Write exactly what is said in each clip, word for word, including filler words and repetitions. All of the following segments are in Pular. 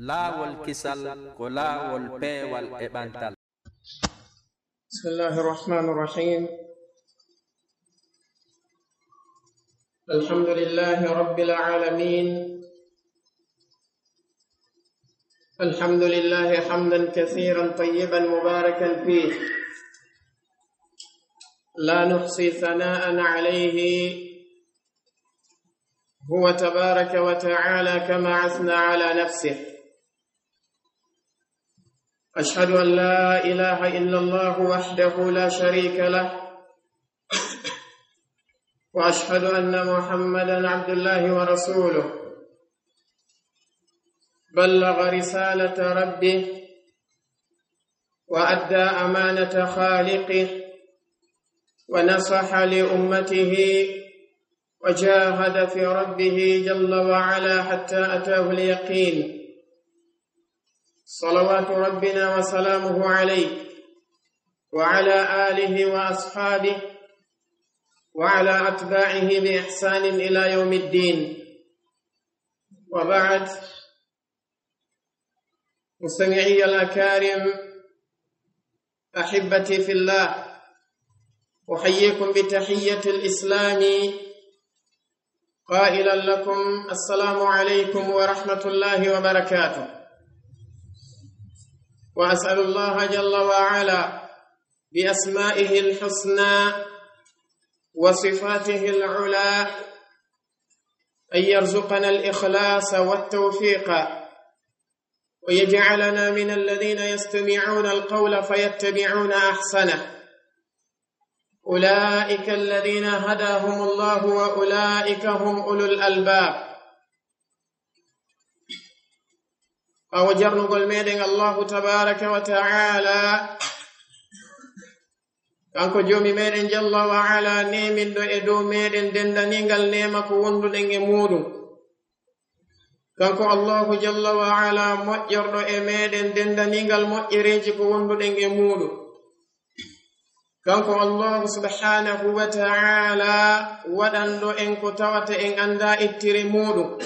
Laawol kisal ko laawol peewal e ɓantal. بسم الله الرحمن الرحيم. الحمد لله رب العالمين. الحمد لله حمدا كثيرا طيبا مباركا فيه. لا نحصي ثناء عليه هو تبارك وتعالى كما أثنى على نفسه. أشهد أن لا إله إلا الله وحده لا شريك له، وأشهد أن محمدا عبد الله ورسوله، بلغ رسالة ربه، وأدى أمانة خالقه، ونصح لأمته، وجاهد في ربه جل وعلا حتى أتاه اليقين. صلوات ربنا وسلامه عليه وعلى آله وأصحابه وعلى أتباعه بإحسان إلى يوم الدين. وبعد، مستمعي الأكارم، أحبتي في الله، أحييكم بتحية الإسلام قائلا لكم: السلام عليكم ورحمة الله وبركاته. وأسأل الله جل وعلا بأسمائه الحسنى وصفاته العلى أن يرزقنا الإخلاص والتوفيق، ويجعلنا من الذين يستمعون القول فيتبعون أحسنه. أولئك الذين هداهم الله وأولئك هم أولو الألباب. Ɓaawo jarnugol meɗen Allahu tabaraka wa ta'ala, kanko Joomi meɗen Jalla wa Ala, neeminɗo e dow meɗen dendaniingal neema ko wonduɗen e muuɗum. Kanko Allahu Jalla wa Ala, moƴƴorɗo e meɗen dendaniingal moƴƴereeji ko wonduɗen e muuɗum. Kanko Allahu subhanahu wa ta'ala, waɗanɗo en ko tawata en anndaa ittire muuɗum.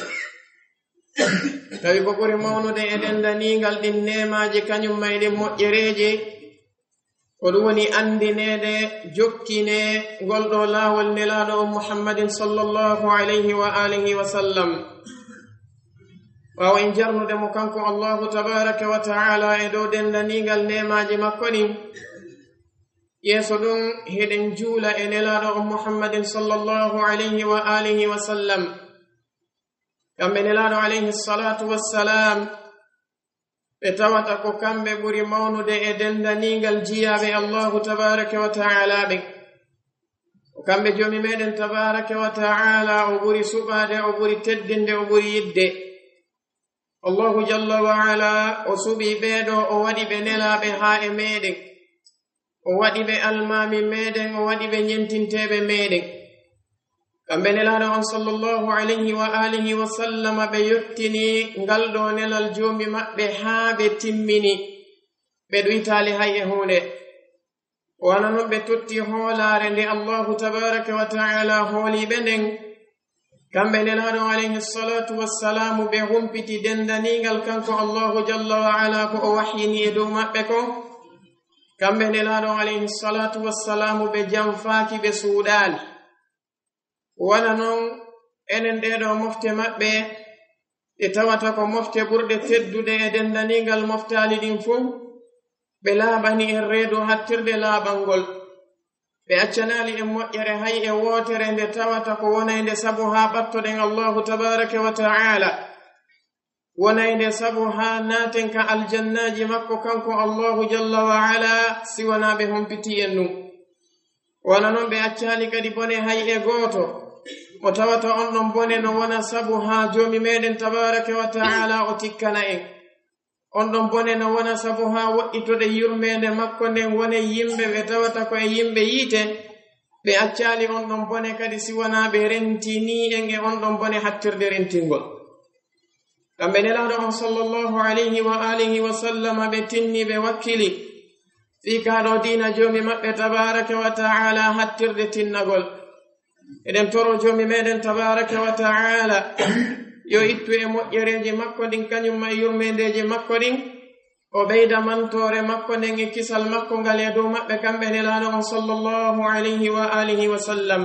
Tawi ko ɓuri mawnude e dendaniingal ɗin neemaaji, kañum ma e ɗin moƴƴereeji, ko ɗum woni anndineede, jokkine ngol ɗoo laawol Nelaaɗo on Muhammadin sallallahu alayhi wa alihi wa sallam. Ɓaawo en jarnude mo kanko Allahu tabaraka wa ta'ala e dow dendaniingal neemaaji makko ɗin, yeeso ɗum, hiɗen juula e Nelaaɗo on Muhammadin sallallahu alayhi wa alihi wa sallam. Kamɓe Nelaaɗo alayhi salatu wassalam, ɓe tawata ko kamɓe ɓuri mawnude e dendaniingal jiyaaɓe Allahu tabaraka wa ta'ala ɓen. Ko kamɓe Joomi meɗen tabaraka wa ta'ala o ɓuri suɓaade, o ɓuri teddinde, o ɓuri yidde. Allahu jalla wa ala, o suɓii ɓee ɗoo, o waɗi ɓe nelaaɓe haa e meɗen. O waɗi ɓe almaami meɗen, o waɗi ɓe ɲentinteeɓe meɗen. Kamɓe Nelaaɗo on sallallahu alayhi wa alihi wa sallama, ɓe yottini ngal ɗoo nelal Joomi maɓɓe haa ɓe timmini, ɓe ɗuytaali hay e huunde. Wano non ɓe totti hoolaare nde Allahu tabaraka wa ta'ala hoolii ɓe nden. Kamɓe Nelaaɗo alayhi salatu wassalamu, ɓe humpiti dendaniingal kanko Allahu jalla wa ala ko o wahyini e dow maɓɓe kon. Kamɓe Nelaaɗo alayhi salatu wassalamu, ɓe janfaaki, ɓe suuɗaali. Wano non, enen ɗee ɗoo mofte maɓɓe, ɗe tawata ko mofte ɓurɗe teddude e dendaniingal moftaali ɗin fow, ɓe laaɓani en reedu hattirde laaɓangol. Ɓe accanaali en moƴƴere hay e wootere nde tawata ko wonaynde sabu haa ɓattoɗen Allahu tabaraka wa ta'ala. Wonaynde sabu haa naaten ka aljannaaji makko kanko Allahu jalla wa ala, si wanaa ɓe humpitii en ɗum. Wano non ɓe accaali kadi bone hay e gooto, mo tawata on ɗon bone no wona sabu haa Joomi meɗen tabaraka wa ta'ala o tikkana en. On ɗon bone no wona sabu haa woɗɗitoɗen yurmeende makko nden, wonen yimɓe ɓe tawata ko e yimɓe yiite. Ɓe accaali on ɗon bone kadi si wanaa ɓe rentinii en e on ɗon bone hattirde rentingol. Kamɓe Nelaaɗo on sallallahu alayhi wa alihi wa sallama, ɓe tinni, ɓe wakkili fii kaa ɗoo diina Joomi maɓɓe tabaraka wa ta'ala hattirde tinnagol. Eɗen toro Joomi meɗen tabaraka wa ta'ala Yo ittu e moƴƴereeji makko ɗin, kañum ma e yurmeendeeji makko ɗin. O ɓeyda mantoore makko nden e kisal makko ngal e dow maɓɓe, kamɓe Nelaaɗo on sallallahu alayhi wa alihi wa sallam.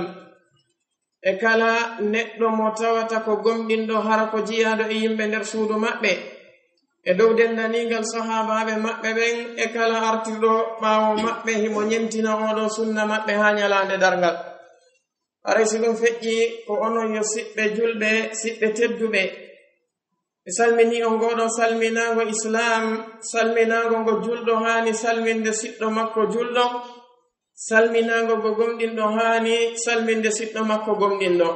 E kala neɗɗo mo tawata ko gomɗinɗo, hara ko jiyaaɗo e yimɓe nder suudu maɓɓe, e dow denndaningal sahaabaaɓe maɓɓe ɓen, e kala artirɗo ɓaawo maɓɓe, himo ñentina oo ɗoo sunna maɓɓe haa ñalaande darngal. Haray si ɗum feƴƴi, ko onon yo siɓɓe julɓe, siɓɓe tedduɓe. Mi salminii on ngoo ɗoo salminaango Islaam, salminaango ngo julɗo haani salminde siɗɗo makko julɗo, salminaango ngo gomɗinɗo haani salminde siɗɗo makko gomɗinɗo.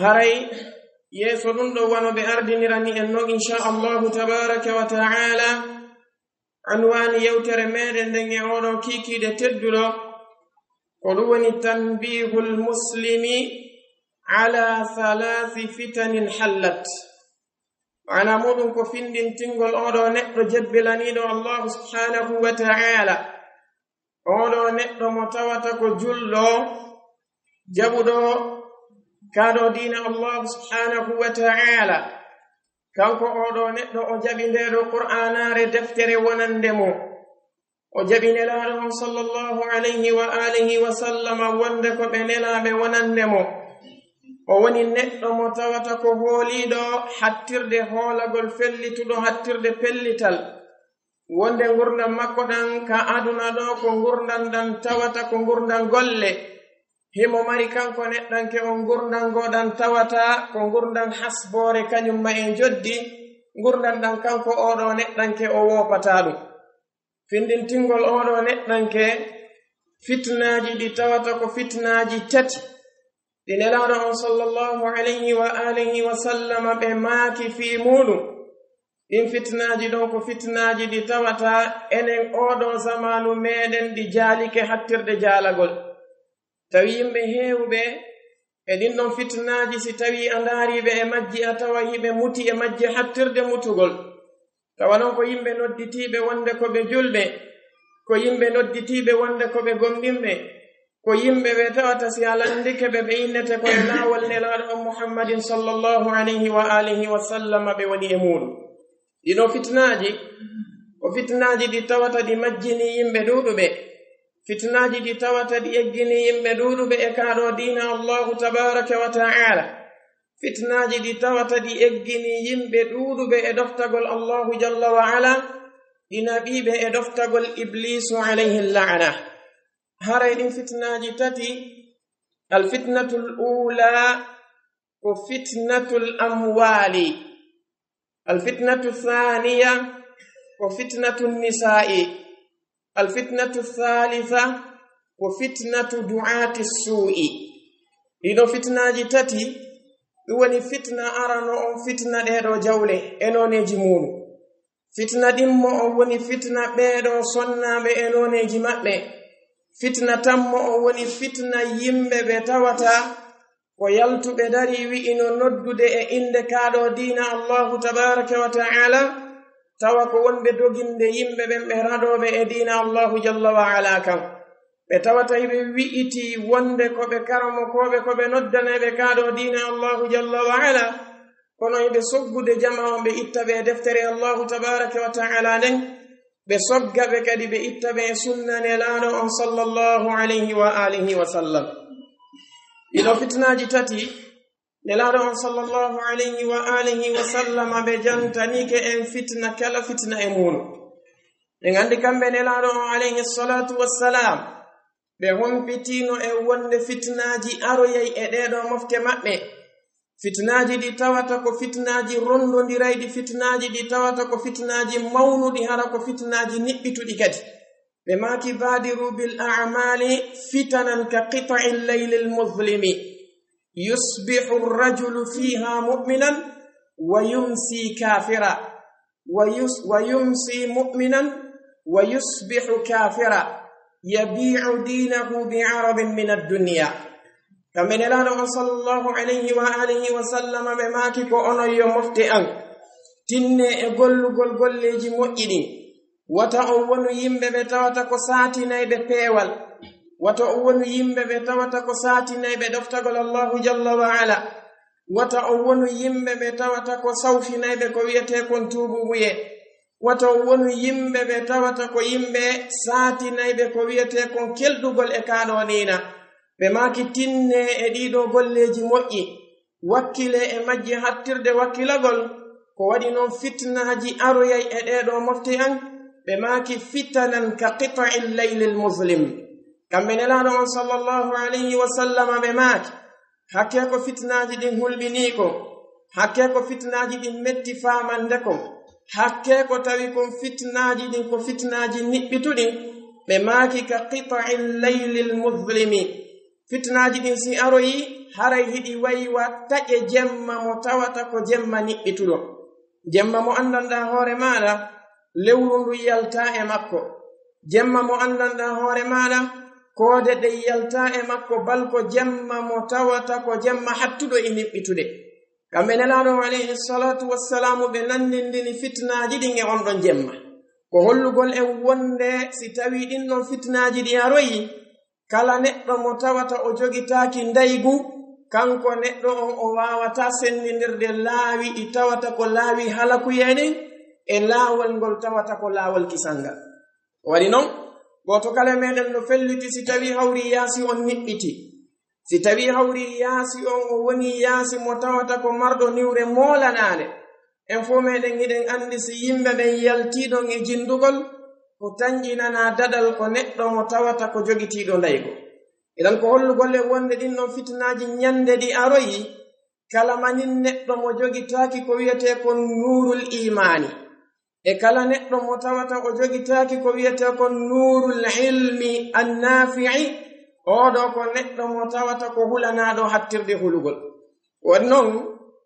Haray yeeso ɗum ɗoo, wano ɓe ardinirani en non, inshaa Allahu tabaaraka wa ta'aala, Anwaani yewtere meɗen nden e oo ɗoo kiikiiɗe tedduɗo, ko ɗum woni tanbihul muslimi ala thalathi fitanin hallat. Maana muɗum ko findintingol oo ɗoo neɗɗo jebbilaniiɗo Allahu subhanahu wa ta'ala, oo ɗoo neɗɗo mo tawata ko julɗo, jaɓuɗo kaa ɗoo diina Allahu subhanahu wa ta'ala. Kanko oo ɗoo neɗɗo, o jaɓi ndee ɗoo Qur'aanaare deftere wonande mo. O jaɓi Nelaaɗo on sallallahu alayhi wa alihi wa sallama wonde ko ɓe nelaaɓe wonande mo. O woni neɗɗo mo tawata ko hooliiɗo hattirde hoolagol fellituɗo hattirde pellital. Wonde ngurndan makko ɗan ka aduna ɗoo ko ngurndan ɗan tawata ko ngurndan golle. Himo mari kanko neɗɗanke on ngurndan goo ɗan tawata ko ngurndan hasboore kañum ma e njoddi, ngurndan ɗan kanko oo ɗoo neɗɗanke o woopataa ɗum. Findintingol oo ɗoo neɗɗanke, fitnaaji ɗi tawata ko fitnaaji tati, ɗi Nelaaɗo on sallallahu alayhi wa alihi wa sallama ɓe maaki fii muuɗum. Ɗin fitnaaji ɗon ko fitnaaji ɗi tawata enen oo ɗoo zamaanu meɗen ɗi jaalike hattirde jaalagol. Tawi yimɓe heewuɓe e ɗin ɗon fitnaaji, si tawii a ndaarii ɓe e majji, a tawa hiɓe muti e majji hattirde mutugol. Tawa non ko yimɓe nodditiiɓe wonde ko ɓe julɓe, ko yimɓe nodditiiɓe wonde ko ɓe gomɗinɓe, ko yimɓe ɓe tawata si a landike ɓe, ɓe innete ko e laawol Nelaaɗo on Muhammadin sallallahu alayhi wa alihi wa sallama ɓe woni e muuɗum. Ɗiɗo fitnaaji, ko fitnaaji ɗi tawata ɗi majjinii yimɓe ɗuuɗuɓe. Fitnaaji ɗi tawata ɗi egginii yimɓe ɗuuɗuɓe e kaa ɗoo diina Allahu tabaaraka wa ta'aala. Fitnaaji ɗi tawata ɗi egginii yimɓe ɗuuɗuɓe e ɗoftagol Allahu jalla wa ala, ɗi naɓii ɓe e ɗoftagol Ibliisu alayhi la'na. Haray ɗin fitnaaji tati, al fitnatul uulaa ko fitnatul amwaali. Alfitnatu thaaniya ko fitnatu nisaa'i. Alfitnatu thalitha ko fitnatu du'aati suu'i. Ɗiɗo fitnaaji tati, ɗum woni fitna arano on, fitna ɗee ɗoo jawle e nooneeji muuɗum. Fitna ɗimmo on woni fitna ɓee ɗoo sonnaaɓe e nooneeji maɓɓe. Fitna tammo on woni fitna yimɓe ɓe tawata ko yaltuɓe darii wi'i no noddude e innde kaa ɗoo diina Allahu tabaaraka wa ta'aala, tawa ko wonɓe doginde yimɓe ɓen ɓe raɗooɓe e diina Allahu jalla wa ala kan. Ɓe tawata hiɓe wi'itii wonde ko ɓe karamokooɓe, ko ɓe noddaneeɓe kaa ɗoo diina Allahu jalla wa ala, kono hiɓe soggude jamaa on, ɓe itta ɓe e deftere Allahu tabaaraka wa ta'aala nden, ɓe sogga ɓe kadi, ɓe itta ɓe e sunna Nelaaɗo on sallallahu alayhi wa alihi wa sallam. Ɗiɗo fitnaaji tati, Nelaaɗo on sallallahu alayhi wa alihi wa sallama, ɓe jantanike en fitna, kala fitna e muuɗum. En anndi kamɓe Nelaaɗo on alayhi salaatu wassalaam, ɓe hompitiino e wonde fitnaaji aroyay e ɗee ɗoo mofte maɓɓe. Fitnaaji ɗi tawata ko fitnaaji rondondirayɗi, fitnaaji ɗi tawata ko fitnaaji mawnuɗi, hara ko fitnaaji niɓɓituɗi kadi. Ɓe maaki, "Baadiru bil a'maali fitanan ka qita'il laylil muzlimi, yusbihu rajulu fiha mu'minan wa yumsi kaafira, wa yus-, wa yumsi mu'minan wa yusbihu kaafira, yabi'u diinahu bi aradin min ad-dunya." Kamɓe Nelaaɗo on sallallahu alayhi wa alihi wa sallama, ɓe maaki, "Ko onon yo mofte an, tinne e gollugol golleeji moƴƴi ɗin. Wata on wonu yimɓe ɓe tawata ko saatinayɓe peewal. Wata on wonu yimɓe ɓe tawata ko saatinayɓe ɗoftagol Allahu jalla wa ala. Wota on wonu yimɓe ɓe tawata ko sawfinayɓe ko wi'etee kon tuubuubuyee. Wata on wonu yimɓe ɓe tawata ko yimɓe saatinayɓe ko wi'etee kon kelɗugol e kaa ɗoo diina. Ɓe maaki, tinnee e ɗii ɗoo golleeji moƴƴi, wakkilee e majji hattirde wakkilagol. Ko waɗi non fitnaaji aroyay e ɗee ɗoo mofte an, ɓe maaki, fitanan ka qita'il laylil muslim. Kamɓe Nelaaɗo on sallallahu alayhi wa sallama ɓe maaki, hakkee ko fitnaaji ɗin hulɓinii kon, hakkee ko fitnaaji ɗin metti faamande kon, hakkee ko tawi kon fitnaaji ɗin ko fitnaaji niɓɓituɗi, ɓe maaki ka qita'il laylil muslimi. Fitnaaji ɗin si aroyii, haray hiɗi wayi wa taƴe jemma mo tawata ko jemma niɓɓituɗo. Jemma mo anndanɗaa hoore maaɗa, lewru ndun yaltaa e makko. Jemma mo anndanɗaa hoore maaɗa, koode ɗen yaltaa e makko, bal ko jemma mo tawata ko jemma hattuɗo e niɓɓitude. Kamɓe Nelaaɗo on alayhi salaatu wassalaamu ɓe nanndindini fitnaaji ɗin e on ɗon jemma. Ko hollugol en wonnde si tawii ɗin ɗon fitnaaji ɗi aroyii, kala neɗɗo mo tawata o jogitaaki ndaygu, kanko neɗɗo on o waawataa senndindirde laawi ɗi tawata ko laawi halakuyee ɗin e laawol ngol tawata ko laawol kisal ngal. Ko waɗi non, gooto kala e meɗen no felliti si tawii hawri yaasi on niɓɓiti. Si tawii hawri yaasi on o woni yaasi mo tawata ko marɗo niwre moolanaande, en fow meɗen hiɗen anndi si yimɓe ɓen yaltii ɗon e jinndugol, ko tanƴinanaa daɗal ko neɗɗo mo tawata ko jogitiiɗo ndaygu. Idan ko hollugol en wonnde ɗin ɗon fitnaaji ñannde ɗi aroyi, kala manin neɗɗo mo jogitaaki ko wi'etee kon nuurul iimaani, e kala neɗɗo mo tawata o jogitaaki ko wi'etee kon nuurul ilmi annaafi'i, oo ɗoo ko neɗɗo mo tawata ko hulanaaɗo hattirde hulugol. Won non,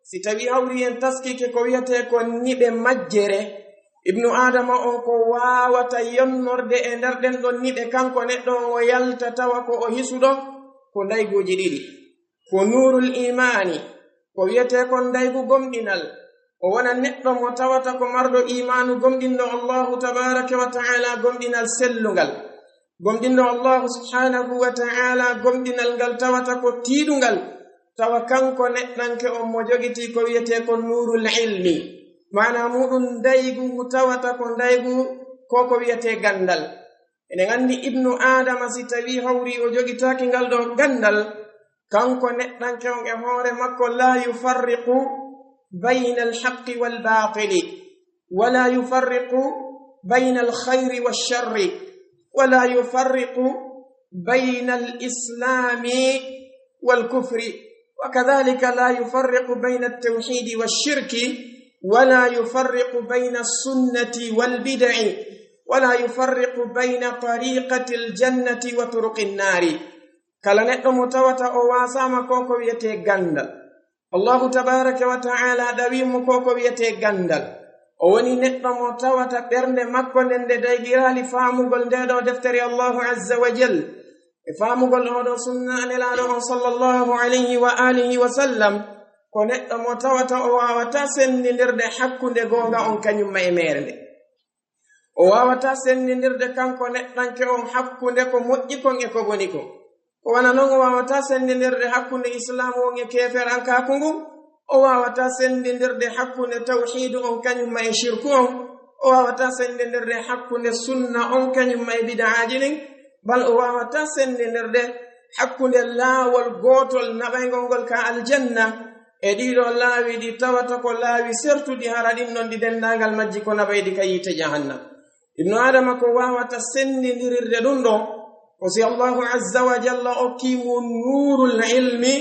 si tawii hawri en taskike ko wi'etee kon niɓe majjere, Ibnu Aadama on ko waawata yonnorde e nder ɗen ɗon niɓe, kanko neɗɗo on o yalta tawa ko o hisuɗo, ko ndayguuji ɗiɗi. Ko nuurul iimaani, ko wi'etee kon ndaygu gomɗinal. O wona neɗɗo mo tawata ko marɗo iimaanu gomɗinɗo Allaahu tabaaraka wa ta'aalaa gomɗinal sellungal. Gomɗinɗo Allaahu subhaanahu wa ta'aalaa gomɗinal ngal tawata ko tiiɗungal. Tawa kanko neɗɗanke on mo jogitii ko wi'etee kon nuurul ilmi. Maanaa muuɗun ndaygu ngu tawata ko ndaygu ko ko wi'etee ganndal. Eɗen anndi Ibnu Aadama si tawii hawri o jogitaaki ngal ɗoo ganndal, kanko neɗɗanke on e hoore makko, laa yufarriqu bayna alhaqqi walbaatili, wala yufarriqu bayna alkhayri walsharri, wala yufarriqu bayna alislaami والكفر، وكذلك لا يفرق بين التوحيد والشرك، ولا يفرق بين السنة والبدع، ولا يفرق بين طريقة الجنة وطرق النار. Kala neɗɗo mo tawata o waasaama ko ko wi'etee ganndal, Allaahu tabaaraka wa ta'aalaa ɗawii mo ko ko wi'etee ganndal. O woni neɗɗo mo tawata ɓernde makko nden nde daygiraali faamugol ndee ɗoo deftere Allaahu azza wa jal, e faamugol oo ɗoo sunna Nelaaɗo on sallallahu alayhi wa aalihi wa sallam, ko neɗɗo mo tawata o waawataa senndindirde hakkunde goonga on kañum ma e meere nden. O waawataa senndindirde kanko neɗɗanke on hakkunde ko moƴƴi kon e ko boni kon. Ko wano non o waawataa senndindirde hakkunde islaamu on e keeferankaaku ngun. O waawataa senndindirde hakkunde tawhiidu on kañum ma e shirku on. O waawataa senndindirde hakkunde sunna on kañum ma e bid'aaji ɗin. Bal o waawataa senndindirde hakkunde laawol gootol naɓayngol ngol ka aljanna e ɗii ɗoo laawi ɗi tawata ko laawi sertuɗi, hara ɗin ɗon ɗi denndaangal majji ko naɓayɗi ka yiite jahannam. Ibnu Aadama ko waawata senndindirirde ɗun ɗoo, ko si Allaahu azza wa jalla okkii mo nuurul ilmi,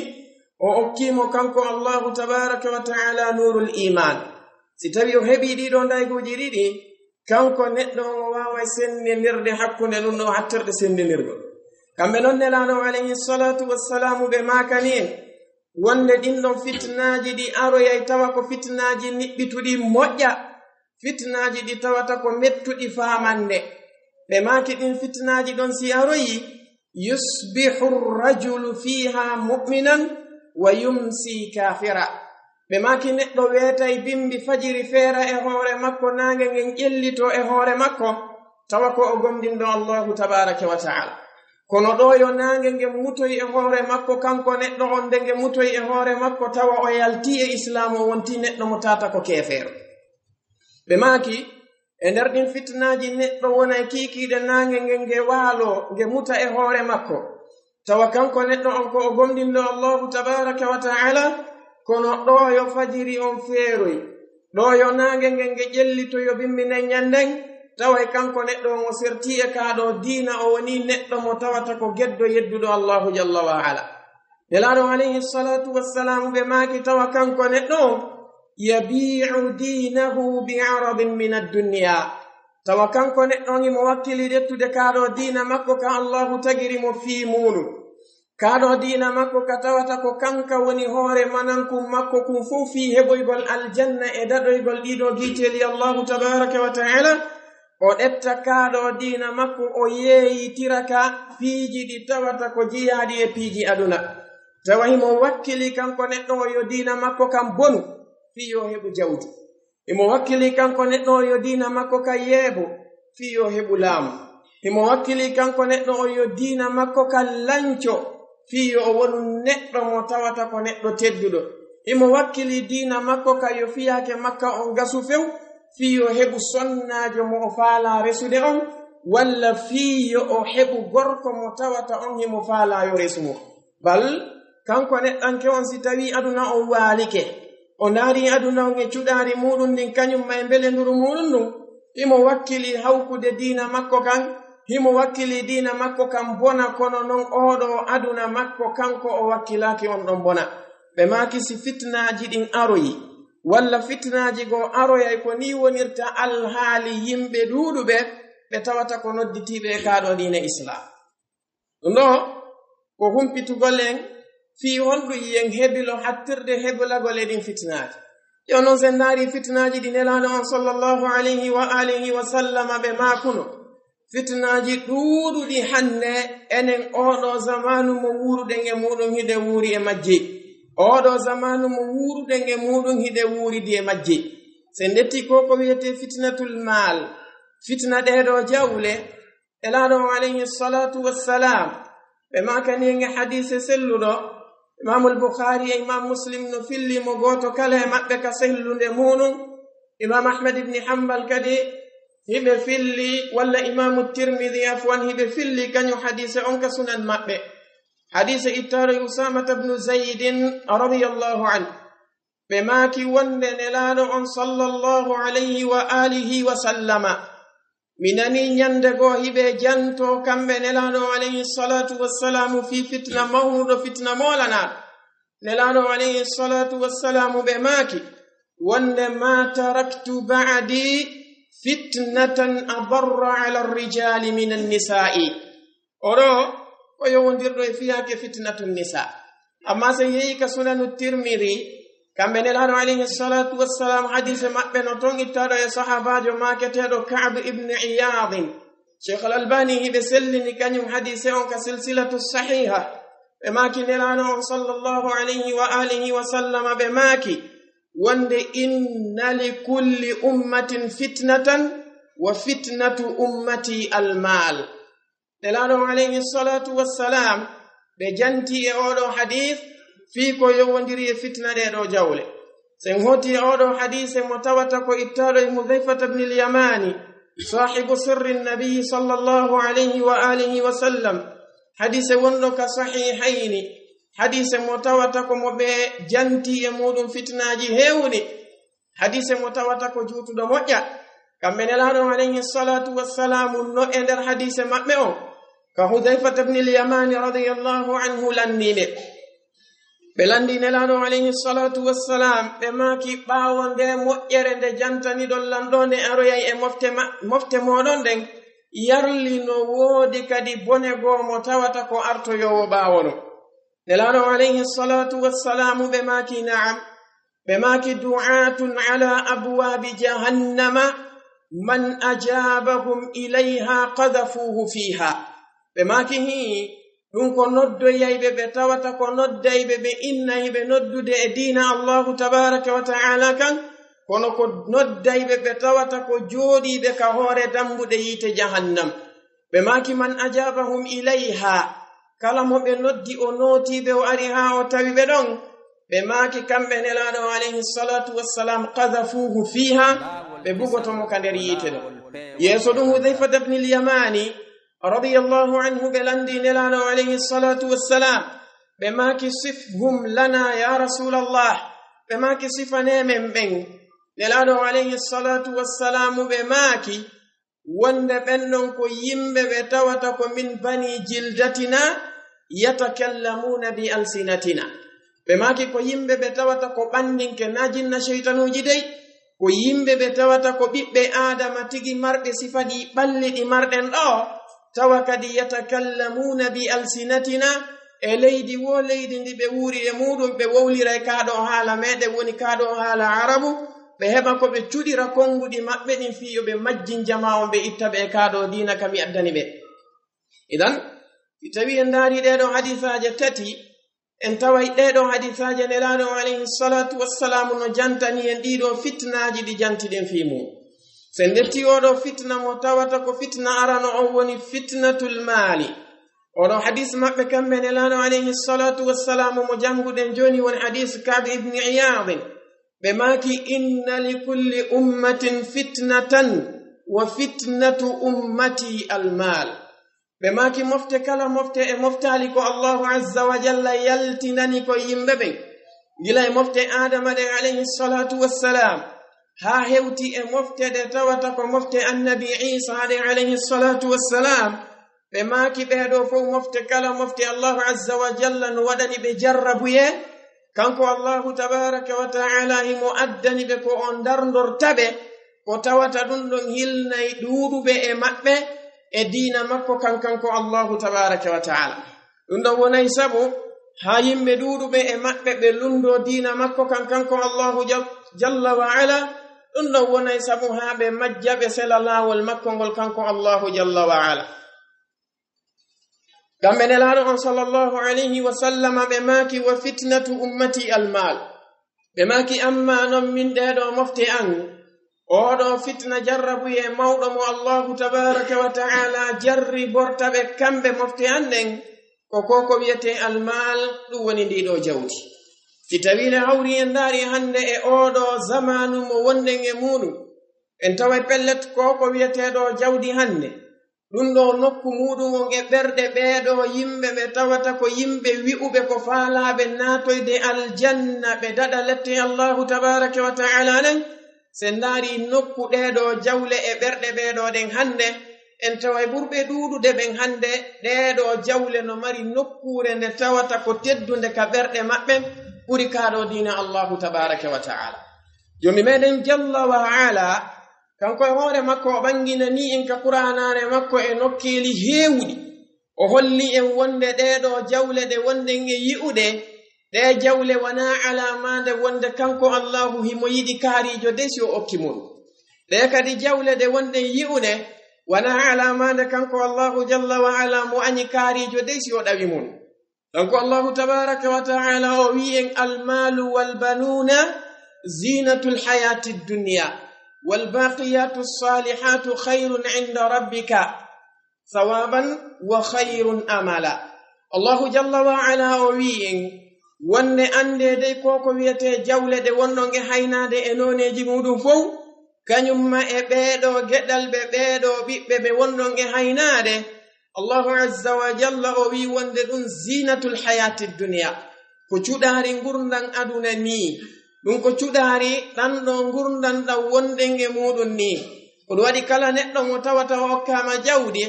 o okkii mo kanko Allaahu tabaaraka wa ta'aalaa nuurul iimaan. Si tawii o heɓii ɗii ɗoo ndayguuji ɗiɗi, kanko neɗɗo on o waaway senndindirde hakkunde ɗun ɗoo hattirde senndindirgol. Kamɓe non Nelaaɗo on alayhi salaatu wassalaamu ɓe maakani en, wonnde ɗin ɗon fitnaaji ɗi aroyay tawa ko fitnaaji niɓɓituɗi moƴƴa, fitnaaji ɗi tawata ko mettuɗi faamande. Ɓe maaki ɗin fitnaaji ɗon si aroyi, yusbihu rajulu fiiha mu'minan wa yumsi kaafira. Ɓe maaki neɗɗo weetay bimbi fajiri feera e hoore makko, naange ngen ƴellitoo e hoore makko, tawa ko o gomɗinɗo Allaahu tabaaraka wa ta'aalaa. Kono ɗoo yo naange ngen mutoy e hoore makko, kanko neɗɗo on, nde nge mutoy e hoore makko, tawa o yaltii e Islaamu, o wontii neɗɗo mo tawata ko keefeero. Ɓe maaki, e nder ɗin fitinaaji, neɗɗo wona e kiikiiɗe naange ngen, nge waaloo, nge muta e hoore makko. Tawa kanko neɗɗo on ko o gomɗinɗo Allaahu tabaaraka wa ta'aala, kono ɗoo yo fajiri on feeroy, ɗoo yo naange ngen nge ƴellitoyo bimbi nden ɲannden, tawa e kanko neɗɗo on o sertii e kaa ɗoo diina, o wonii neɗɗo mo tawata ko geddo yedduɗo Allaahu jalla wa ala. Nelaaɗo alayhi salaatu wassalaamu ɓe maaki, tawa kanko neɗɗo on, yabii'u diinahu bi aradin min ad-dunya. Tawa kanko neɗɗo on himo wakkili ƴettude kaa ɗoo diina makko ka Allaahu tagiri mo fii muuɗum. Kaa ɗoo diina makko ka tawata ko kanka woni hoore manankun makko kun fow fii heɓoygol aljanna e daɗoygol ɗii ɗoo giiteeli Allaahu tabaaraka wa ta'aala. O ƴetta kaa ɗoo diina makko, o yeeyitira ka piiji ɗi tawata ko jeyaaɗi e piiji aduna. Tawa himo wakkili kanko neɗɗo on yo diina makko kan bonu fii yo heɓu jawdi. Himo wakkili kanko neɗɗo on yo diina makko kan yeebo fii yo heɓu laamu. Himo wakkili kanko neɗɗo on yo diina makko kan lanco fii yo o wonu neɗɗo mo tawata ko neɗɗo tedduɗo. Himo wakkili diina makko kan yo fiyaake makka on gasu few fii yo heɓu sonnaajo mo o faalaa resude on, walla fii yo o heɓu gorko mo tawata on himo faalaa yo resu mo. Bal, kanko neɗɗanke on, si tawii aduna on waalike, o ndaarii aduna on e cuɗaari muuɗum ndin, kañum ma e mbelenduru muuɗum ndun, himo wakkili hawkude diina makko kan, himo wakkili diina makko kan bona, kono non oo ɗoo aduna makko kanko o wakkilaaki on ɗon bona. Ɓe maaki si fitinaaji ɗin aroyi, walla fitinaaji goo aroyay, ko nii wonirta alhaali yimɓe ɗuuɗuɓe ɓe tawata ko nodditiiɓe e kaa ɗoo diina Islaam. Ɗum ɗoo ko humpitugol en fii honɗum en hebilo hattirde hebilagol e ɗin fitinaaji. Yo non, sen ndaarii fitinaaji ɗi Nelaaɗo on sallallahu alayhi wa alihi wa sallama ɓe maakuno, fitinaaji ɗuuɗuɗi hannde, enen oo ɗoo zamaanu mo wuuruɗen e muuɗum hiɗen wuuri e majji. Oo ɗoo zamaanu mo wuuruɗen e muuɗum hiɗen wuuridi e majji. Sen ƴettii ko ko wi'etee fitnatul maal, fitina ɗee ɗoo jawle, Nelaaɗo on alayhi salaatu wassalaam, ɓe maakani en e hadiise selluɗo, Imaamul Bukhaari e Imaam Muslim no filli mo, gooto kala e maɓɓe ka sellunde muuɗum. Imaam Ahmad ibn Hanbal kadi hiɓe filli, walla Imaamu Tirmidi, afwan, hiɓe filli kañum hadiise on ka sunan maɓɓe. Hadiise ittaaɗo e Usaamata ibn Zaydin radiyallahu anhu. Ɓe maaki wonde Nelaaɗo on sallallahu alayhi wa alihi wa sallama, mi nanii ɲande goo hiɓe jantoo kamɓe Nelaaɗo on alayhi salaatu wassalaamu fii fitna mawnuɗo, fitna moolanaaɗo. Nelaaɗo on alayhi salaatu wassalaamu ɓe maaki wonde, "Ma taraktu ba'di fitnatan adarra ala ar-rijali min an-nisa'i." Oɗo ko yowondirɗo e fiyaake fitnatun nisa. Amma sen yehi ka sunanu Tirmiri, kamɓe Nelaaɗo alayhi salaatu wassalaam, hadiise maɓɓe no ton ittaaɗo e sahaabaajo maaketeeɗo Ka'b ibn Iyaadin. Sheikh Al-Albani hiɓe sellini kañum hadiise on ka silsilatu sahiha. Ɓe maaki Nelaaɗo on sallallahu alayhi wa alihi wa sallama, ɓe maaki wonde, "Inna li kulli ummatin fitnatan wa fitnatu ummati al-maal." Nelaaɗo on alayhi salaatu wassalaam, ɓe janti e oo ɗoo hadiis fii ko yowondiri e fitna ɗee ɗoo jawle. Sen hooti e oo ɗoo hadiise mo tawata ko ittaaɗo e Hudayfata ibn al-Yamani, saahibu sirri Nabi sallallahu alayhi wa alihi wa sallam, hadiise wonɗo ka Sahihayni, hadiise mo tawata ko mo ɓe janti e muuɗum fitnaaji heewuɗi. Hadiise mo tawata ko juutuɗo moƴƴa. Kamɓe Nelaaɗo on alayhi salaatu wassalaamu no e nder hadiise maɓɓe on, ka Hudayfata ibn al-Yamani radiyallahu anhu lanndii nde. Ɓe lanndii Nelaaɗo on alayhi salaatu wassalaam, ɓe maaki, "Ɓaawo nde moƴƴere nde jantaniɗon lan ɗoo, nde aroyay e mofte ma-, mofte mooɗon ɗen, yarli no woodi kadi bone goo mo tawata ko artoyoowo ɓaawo ɗum?" Nelaaɗo on alayhi salaatu wassalaamu ɓe maaki, "Na'am." Ɓe maaki, "Du'atun ala abwaabi jahannama, man ajaabahum ilayha qadhafuuhu fiiha." Ɓe maaki, "Hii, ɗum ko noddoyayɓe ɓe tawata ko noddayɓe ɓe inna hiɓe noddude e diina Allahu tabaaraka wa ta'aala kan, kono ko noddayɓe ɓe tawata ko jooɗiiɓe ka hoore dambuɗe yiite jahannam." Ɓe maaki, "Man ajabahum ilayha?" Kala mo ɓe noddi, o nootii ɓe, o ari haa o tawi ɓe ɗon. Ɓe maaki kamɓe Nelaaɗo alayhi salatu wassalam, "Qadhafuhu fiha," ɓe bugoto mo ka nder yiite ɗon. Yeeso ɗum, Hudhayfata ibn al-Yamani radiyallahu anhu, ɓe lanndii Nelaaɗo alayhi salatu wassalam, ɓe maaki, "Sifhum lana ya Rasulallah," ɓe maaki, "Sifanee men ɓen." Nelaaɗo alayhi salatu wassalamu ɓe maaki wonde ɓen ɗon ko yimɓe ɓe tawata ko min bani jildatina, yatakallamuna bi alsinatina. Ɓe maaki ko yimɓe ɓe tawata ko ɓanndinke, na jinna sheytanuuji dey, ko yimɓe ɓe tawata ko ɓiɓɓe Aadama tigi marɓe sifa ɗi ɓalli ɗi marɗen ɗo, tawa kadi yatakallamuna bi alsinatina, e leydi wo leydi ndi ɓe wuuri e muuɗum, ɓe wowlira e kaa ɗoo haala meɗen, woni kaa ɗoo haala Arabu, ɓe heɓa ko ɓe cuɗira konnguɗi maɓɓe ɗin fii yo ɓe majjin jamaa on, ɓe itta ɓe e kaa ɗoo diina ka mi addani ɓe. Idan, si tawii en ndaarii ɗee ɗoo hadiisaaje tati, en taway ɗee ɗoo hadiisaaje Nelaaɗo alayhi salatu wassalamu no jantani en ɗii ɗoo fitnaaji ɗi jantiɗen fii mun. Sen ndetti oo ɗoo fitna mo tawata ko fitna arano on woni fitnatul maali. Oo ɗoo hadiis maɓɓe kamɓe Nelaaɗo alayhi salatu wassalamu mo jannguɗen jooni woni hadiis Ka'b ibn Iyaad. Ɓe maaki, "Inna li kulli ummatin fitnatan wa fitnatu ummati al-maal." Ɓe maaki mofte kala mofte e moftaali ko Allahu Azza wa Jalla yaltinani ko yimɓe ɓen. Gila e mofte Aadama ɗen alayhi salatu wassalam, haa hewti e mofte ɗe tawata ko mofte Annabi Iisa ɗen alayhi salatu wassalam. Ɓe maaki ɓee ɗoo fow mofte kala mofte Allahu Azza wa Jalla no waɗani ɓe jarrabuyee. Kanko Allahu tabaaraka wa ta'ala himo addani ɓe ko o ndarndorta ɓe, ko tawata ɗum ɗon hilnay ɗuuɗuɓe e maɓɓe e diina makko kan, kanko Allahu tabaaraka wa ta'ala. Ɗum ɗon wonay sabu haa yimɓe ɗuuɗuɓe e maɓɓe ɓe lunndoo diina makko kan, kanko Allahu jal-, jalla wa ala. Ɗum ɗon wonay sabu haa ɓe majja, ɓe sela laawol makko ngol, kanko Allahu jalla wa ala. Kamɓe Nelaaɗo on sallallahu alayhi wa sallama ɓe maaki, "Wa fitnatu ummati al-maal." Ɓe maaki, "Amma non min ɗee ɗoo mofte an, oo ɗoo fitna jarrabuyee mawɗo mo Allahu tabaaraka wa ta'ala jarriborta ɓe kamɓe mofte an ɗen, ko ko ko wi'etee al-maal, ɗum woni ndii ɗoo jawdi." Si tawii ne hawri en ndaari hannde e oo ɗoo zamaanu mo wonɗen e muuɗum, en taway pellet ko ko wi'etee ɗoo jawdi hannde, ɗum ɗoo nokku muuɗum on e ɓerɗe ɓee ɗoo yimɓe ɓe tawata ko yimɓe wi'uɓe ko faalaaɓe naatoyde aljanna, ɓe daɗa lette Allahu tabaaraka wa ta'ala ɗen. Si en ndaari nokku ɗee ɗoo jawle e ɓerɗe ɓee ɗoo ɗen hannde, en taway ɓurɓe ɗuuɗude ɓen hannde, ɗee ɗoo jawle no mari nokkuure nde tawata ko teddunde ka ɓerɗe maɓɓe, ɓuri kaa ɗoo diina Allahu tabaaraka wa ta'ala. Joomi meɗen jalla wa ala, kanko e hoore makko, o ɓanginanii en ka Qur'aanaare makko e nokkeeli heewuɗi. O holli en wonde ɗee ɗoo jawle ɗe wonɗen e yi'ude, ɗee jawle wanaa alaamaande wonde kanko Allaahu himo yiɗi kaariijo dey si o okki mo ɗum. Ɗee kadi jawle ɗe wonɗen yi'ude, wanaa alaamaande kanko Allaahu jalla wa ala mo añi kaariijo dey si o ɗawi mo ɗum. Kanko Allahu tabaaraka wa ta'ala o wi'i en, "Almaalu wal banuuna ziinatul hayaatid dunyaa, wal baaqiyaatus saalihaatu khayrun inda rabbika sawaaban wa khayrun amala." Allahu jalla wa ala o wi'i en, wonde anndee dey ko ko wi'etee jawle ɗe wonɗon e haynaade e nooneeji muuɗum fow, kañum ma e ɓee ɗoo geɗalɓe, ɓee ɗoo ɓiɓɓe ɓe wonɗon e haynaade, Allahu azza wa jalla o wi'i wonde ɗum ziinatul hayaatid dunyaa, ko cuɗaari ngurndan aduna nii, ɗum ko cuɗaari ɗan ɗoo ngurndan ɗan wonɗen e muuɗum nii. Ko ɗum waɗi kala neɗɗo mo tawata o okkaama jawdi,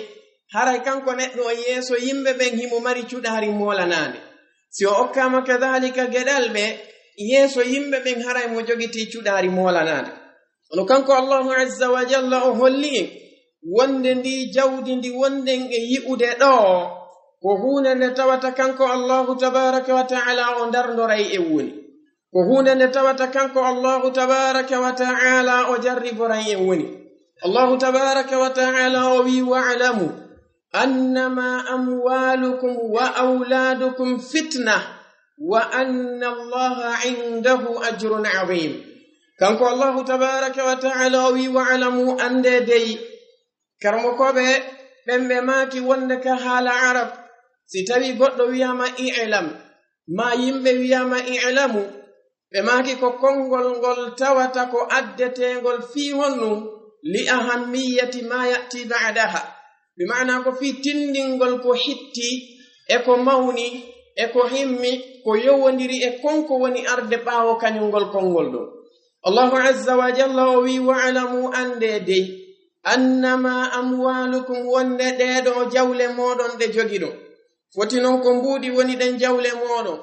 haray kanko neɗɗo o yeeso yimɓe ɓen himo mari cuɗaari moolanaande. Si o okkaama kadaalika geɗalɓe, yeeso yimɓe ɓen haray mo jogitii cuɗaari moolanaande. Kono kanko Allahu azza wa jalla o holli en wonde ndii jawdi ndi wonɗen e yi'ude ɗoo, ko huunde nde tawata kanko Allahu tabaaraka wa ta'ala o ndarndoray en woni. Ko huunde nde tawata kanko Allahu tabaaraka wa ta'ala o jarriboray en woni. Allahu tabaaraka wa ta'ala o wi'i, "Wa'lamu annama amwalukum wa awladukum fitna, wa anna Allaha indahu ajrun azim." Kanko Allahu tabaaraka wa ta'ala o wi'i, "Wa'lamu," anndee dey, karamokooɓe ɓen ɓe maaki wonde ka haala Arab, si tawii goɗɗo wi'aama i'lam, maa yimɓe wi'aama i'lamu, ɓe maaki ko konngol ngol tawata ko addeteengol fii honɗun, li ahammiyati ma ya'ti ba'daha. Bi ma'ana ko fii tinndingol ko hitti, e ko mawni, e ko himmi, ko yowondiri e kon ko woni arde ɓaawo kañum ngol konngol ɗun. Allahu azza wa jalla o wi'i, "Wa'lamu, anndee dey, annama amwalukum, wonde ɗee ɗoo jawle mooɗon ɗe jogiɗon." Foti non ko mbuuɗi woni ɗen jawle mooɗon,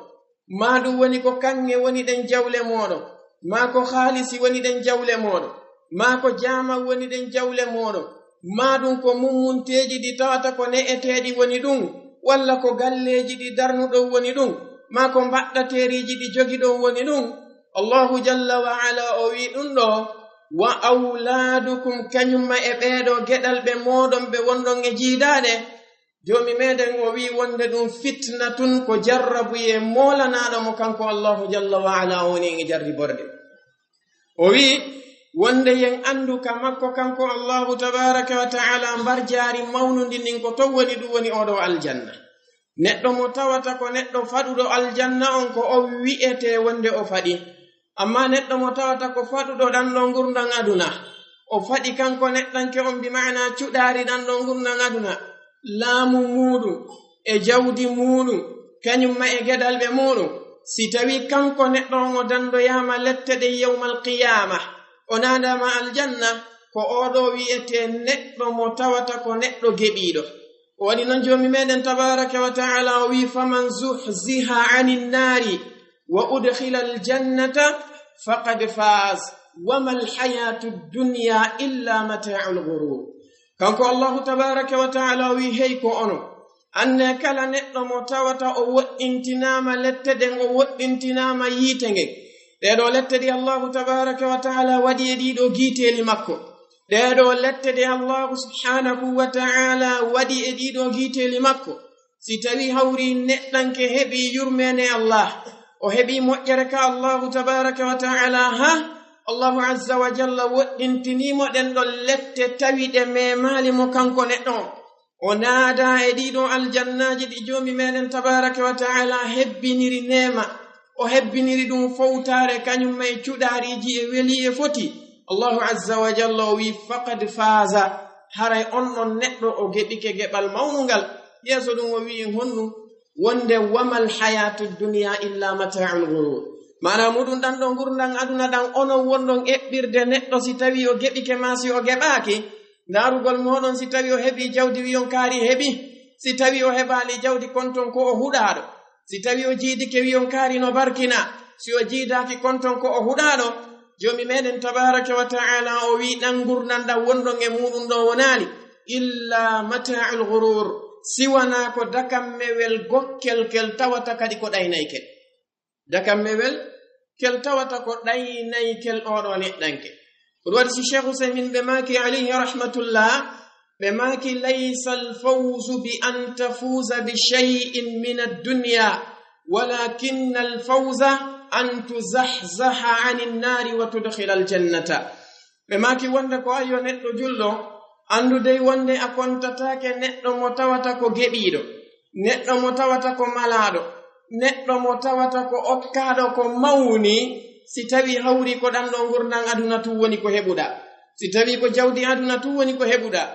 maa ɗun woni ko kaŋŋe woni ɗen jawle mooɗon, maa ko haalisi woni ɗen jawle mooɗon, maa ko jaaman woni ɗen jawle mooɗon, maa ɗun ko mummunteeji ɗi tawata ko ne'eteeɗi woni ɗun, walla ko galleeji ɗi darnuɗon woni ɗun, maa ko mbaɗɗateeriiji ɗi jogiɗon woni ɗun. Allahu jalla wa ala o wi'i ɗun ɗoo, "Wa awlaadukum, kañum ma e ɓee ɗoo geɗalɓe mooɗon ɓe wonɗon e jiidaade." Joomi meɗen o wi'i wonde ɗun fitnatun, ko jarrabuyee moolanaaɗo mo kanko Allahu jalla wa ala o woni e jarriborde. O wi'i wonde yen anndu ka makko kanko Allahu tabaaraka wa ta'ala mbarjaari mawnundi ndin ko ton woni, ɗun woni oo ɗoo aljanna. Neɗɗo mo tawata ko neɗɗo faɗuɗo aljanna on ko o wi'etee wonde o faɗi. Ammaa neɗɗo mo tawata ko faɗuɗo ɗan ɗoo ngurndan aduna, o faɗi kanko neɗɗanke on, bi ma'ana cuɗaari ɗan ɗoo ngurndan aduna, laamu muuɗun, e jawdi muuɗun, kañum ma e geɗalɓe muuɗun, si tawii kanko neɗɗo on o dandoyaama lette ɗen yawmal qiyaama, o naadaama aljanna, ko oo ɗoo wi'etee neɗɗo mo tawata ko neɗɗo geɓiiɗo. O waɗi non Joomi meɗen tabaaraka wa ta'ala o wi'i, "Faman zuhziha anin naari wa udkhila aljannata faqad faz, wa mal hayatu dunya illa mata'ul ghurur." Kanko Allahu tabaaraka wa ta'ala o wi'i, "Hey ko onon, anndee kala neɗɗo mo tawata o woɗɗintinaama lette ɗen, o woɗɗintinaama yiite ngen." Ɗee ɗoo lette ɗi Allahu tabaaraka wa ta'ala waɗi e ɗii ɗoo giiteeli makko. Ɗee ɗoo lette ɗe Allahu subhanahu wa ta'ala waɗi e ɗii ɗoo giiteeli makko. Si tawii hawri neɗɗanke heɓi yurmeene Allah, o heɓi moƴƴere ka Allahu tabaaraka wa ta'ala, haa Allahu azza wa jalla woɗɗintinii mo ɗen ɗon lette tawi ɗe meemaali mo kanko neɗɗo on. O naadaa e ɗii ɗoo aljannaaji ɗi Joomi meɗen tabaaraka wa ta'ala hebbiniri neema, o hebbiniri ɗun fowtaare kañum ma e cuɗaariiji e welii e foti. Allahu azza wa jalla o wi'i, "Faqad faaza," haray on ɗon neɗɗo o geɓike geɓal mawnungal. Yeeso ɗun o wi'i honɗun? Wonde, "Wa mal hayatu dunya illa mata'ul ghurur." Maanaa muɗum ɗan ɗoo ngurndan aduna ɗan onon wonɗon eɓɓirde neɗɗo si tawii o geɓike maa si o geɓaaki. Ndaarugol mooɗon si tawii o heɓii jawdi wi'on kaari heɓii. Si tawii o heɓaali jawdi konton ko o huɗaaɗo. Si tawii o jiidike wi'on kaari no barkinaa. Si o jiidaaki konton ko o huɗaaɗo. Joomi meɗen tabaaraka wa ta'ala o wi'i ɗan ngurndan ɗan wonɗon e muɗum ɗoo wonaali illa mata'ul ghurur. Si wanaa ko dakammewel gokkel kel tawata kadi ko ɗaynaykel. Dakammewel kel tawata ko ɗaynaykel oo ɗoo neɗɗanke. Ko ɗun waɗi si Sheikh Usaymin ɓe maaki alayhi rahmatullah, ɓe maaki, "Laysa al-fawzu bi an tafuza bi shay'in min ad-dunya, walakinna al-fawza an tuzahzaha anin nari wa tudkhila al-jannata." Ɓe maaki wonde ko ayyo neɗɗo julɗo, anndu dey wonde a kontataake neɗɗo mo tawata ko geɓiiɗo, neɗɗo mo tawata ko malaaɗo, neɗɗo mo tawata ko okkaaɗo ko mawni, si tawii hawri ko ɗan ɗoo ngurndan aduna tun woni ko heɓuɗaa, si tawii ko jawdi aduna tun woni ko heɓuɗaa,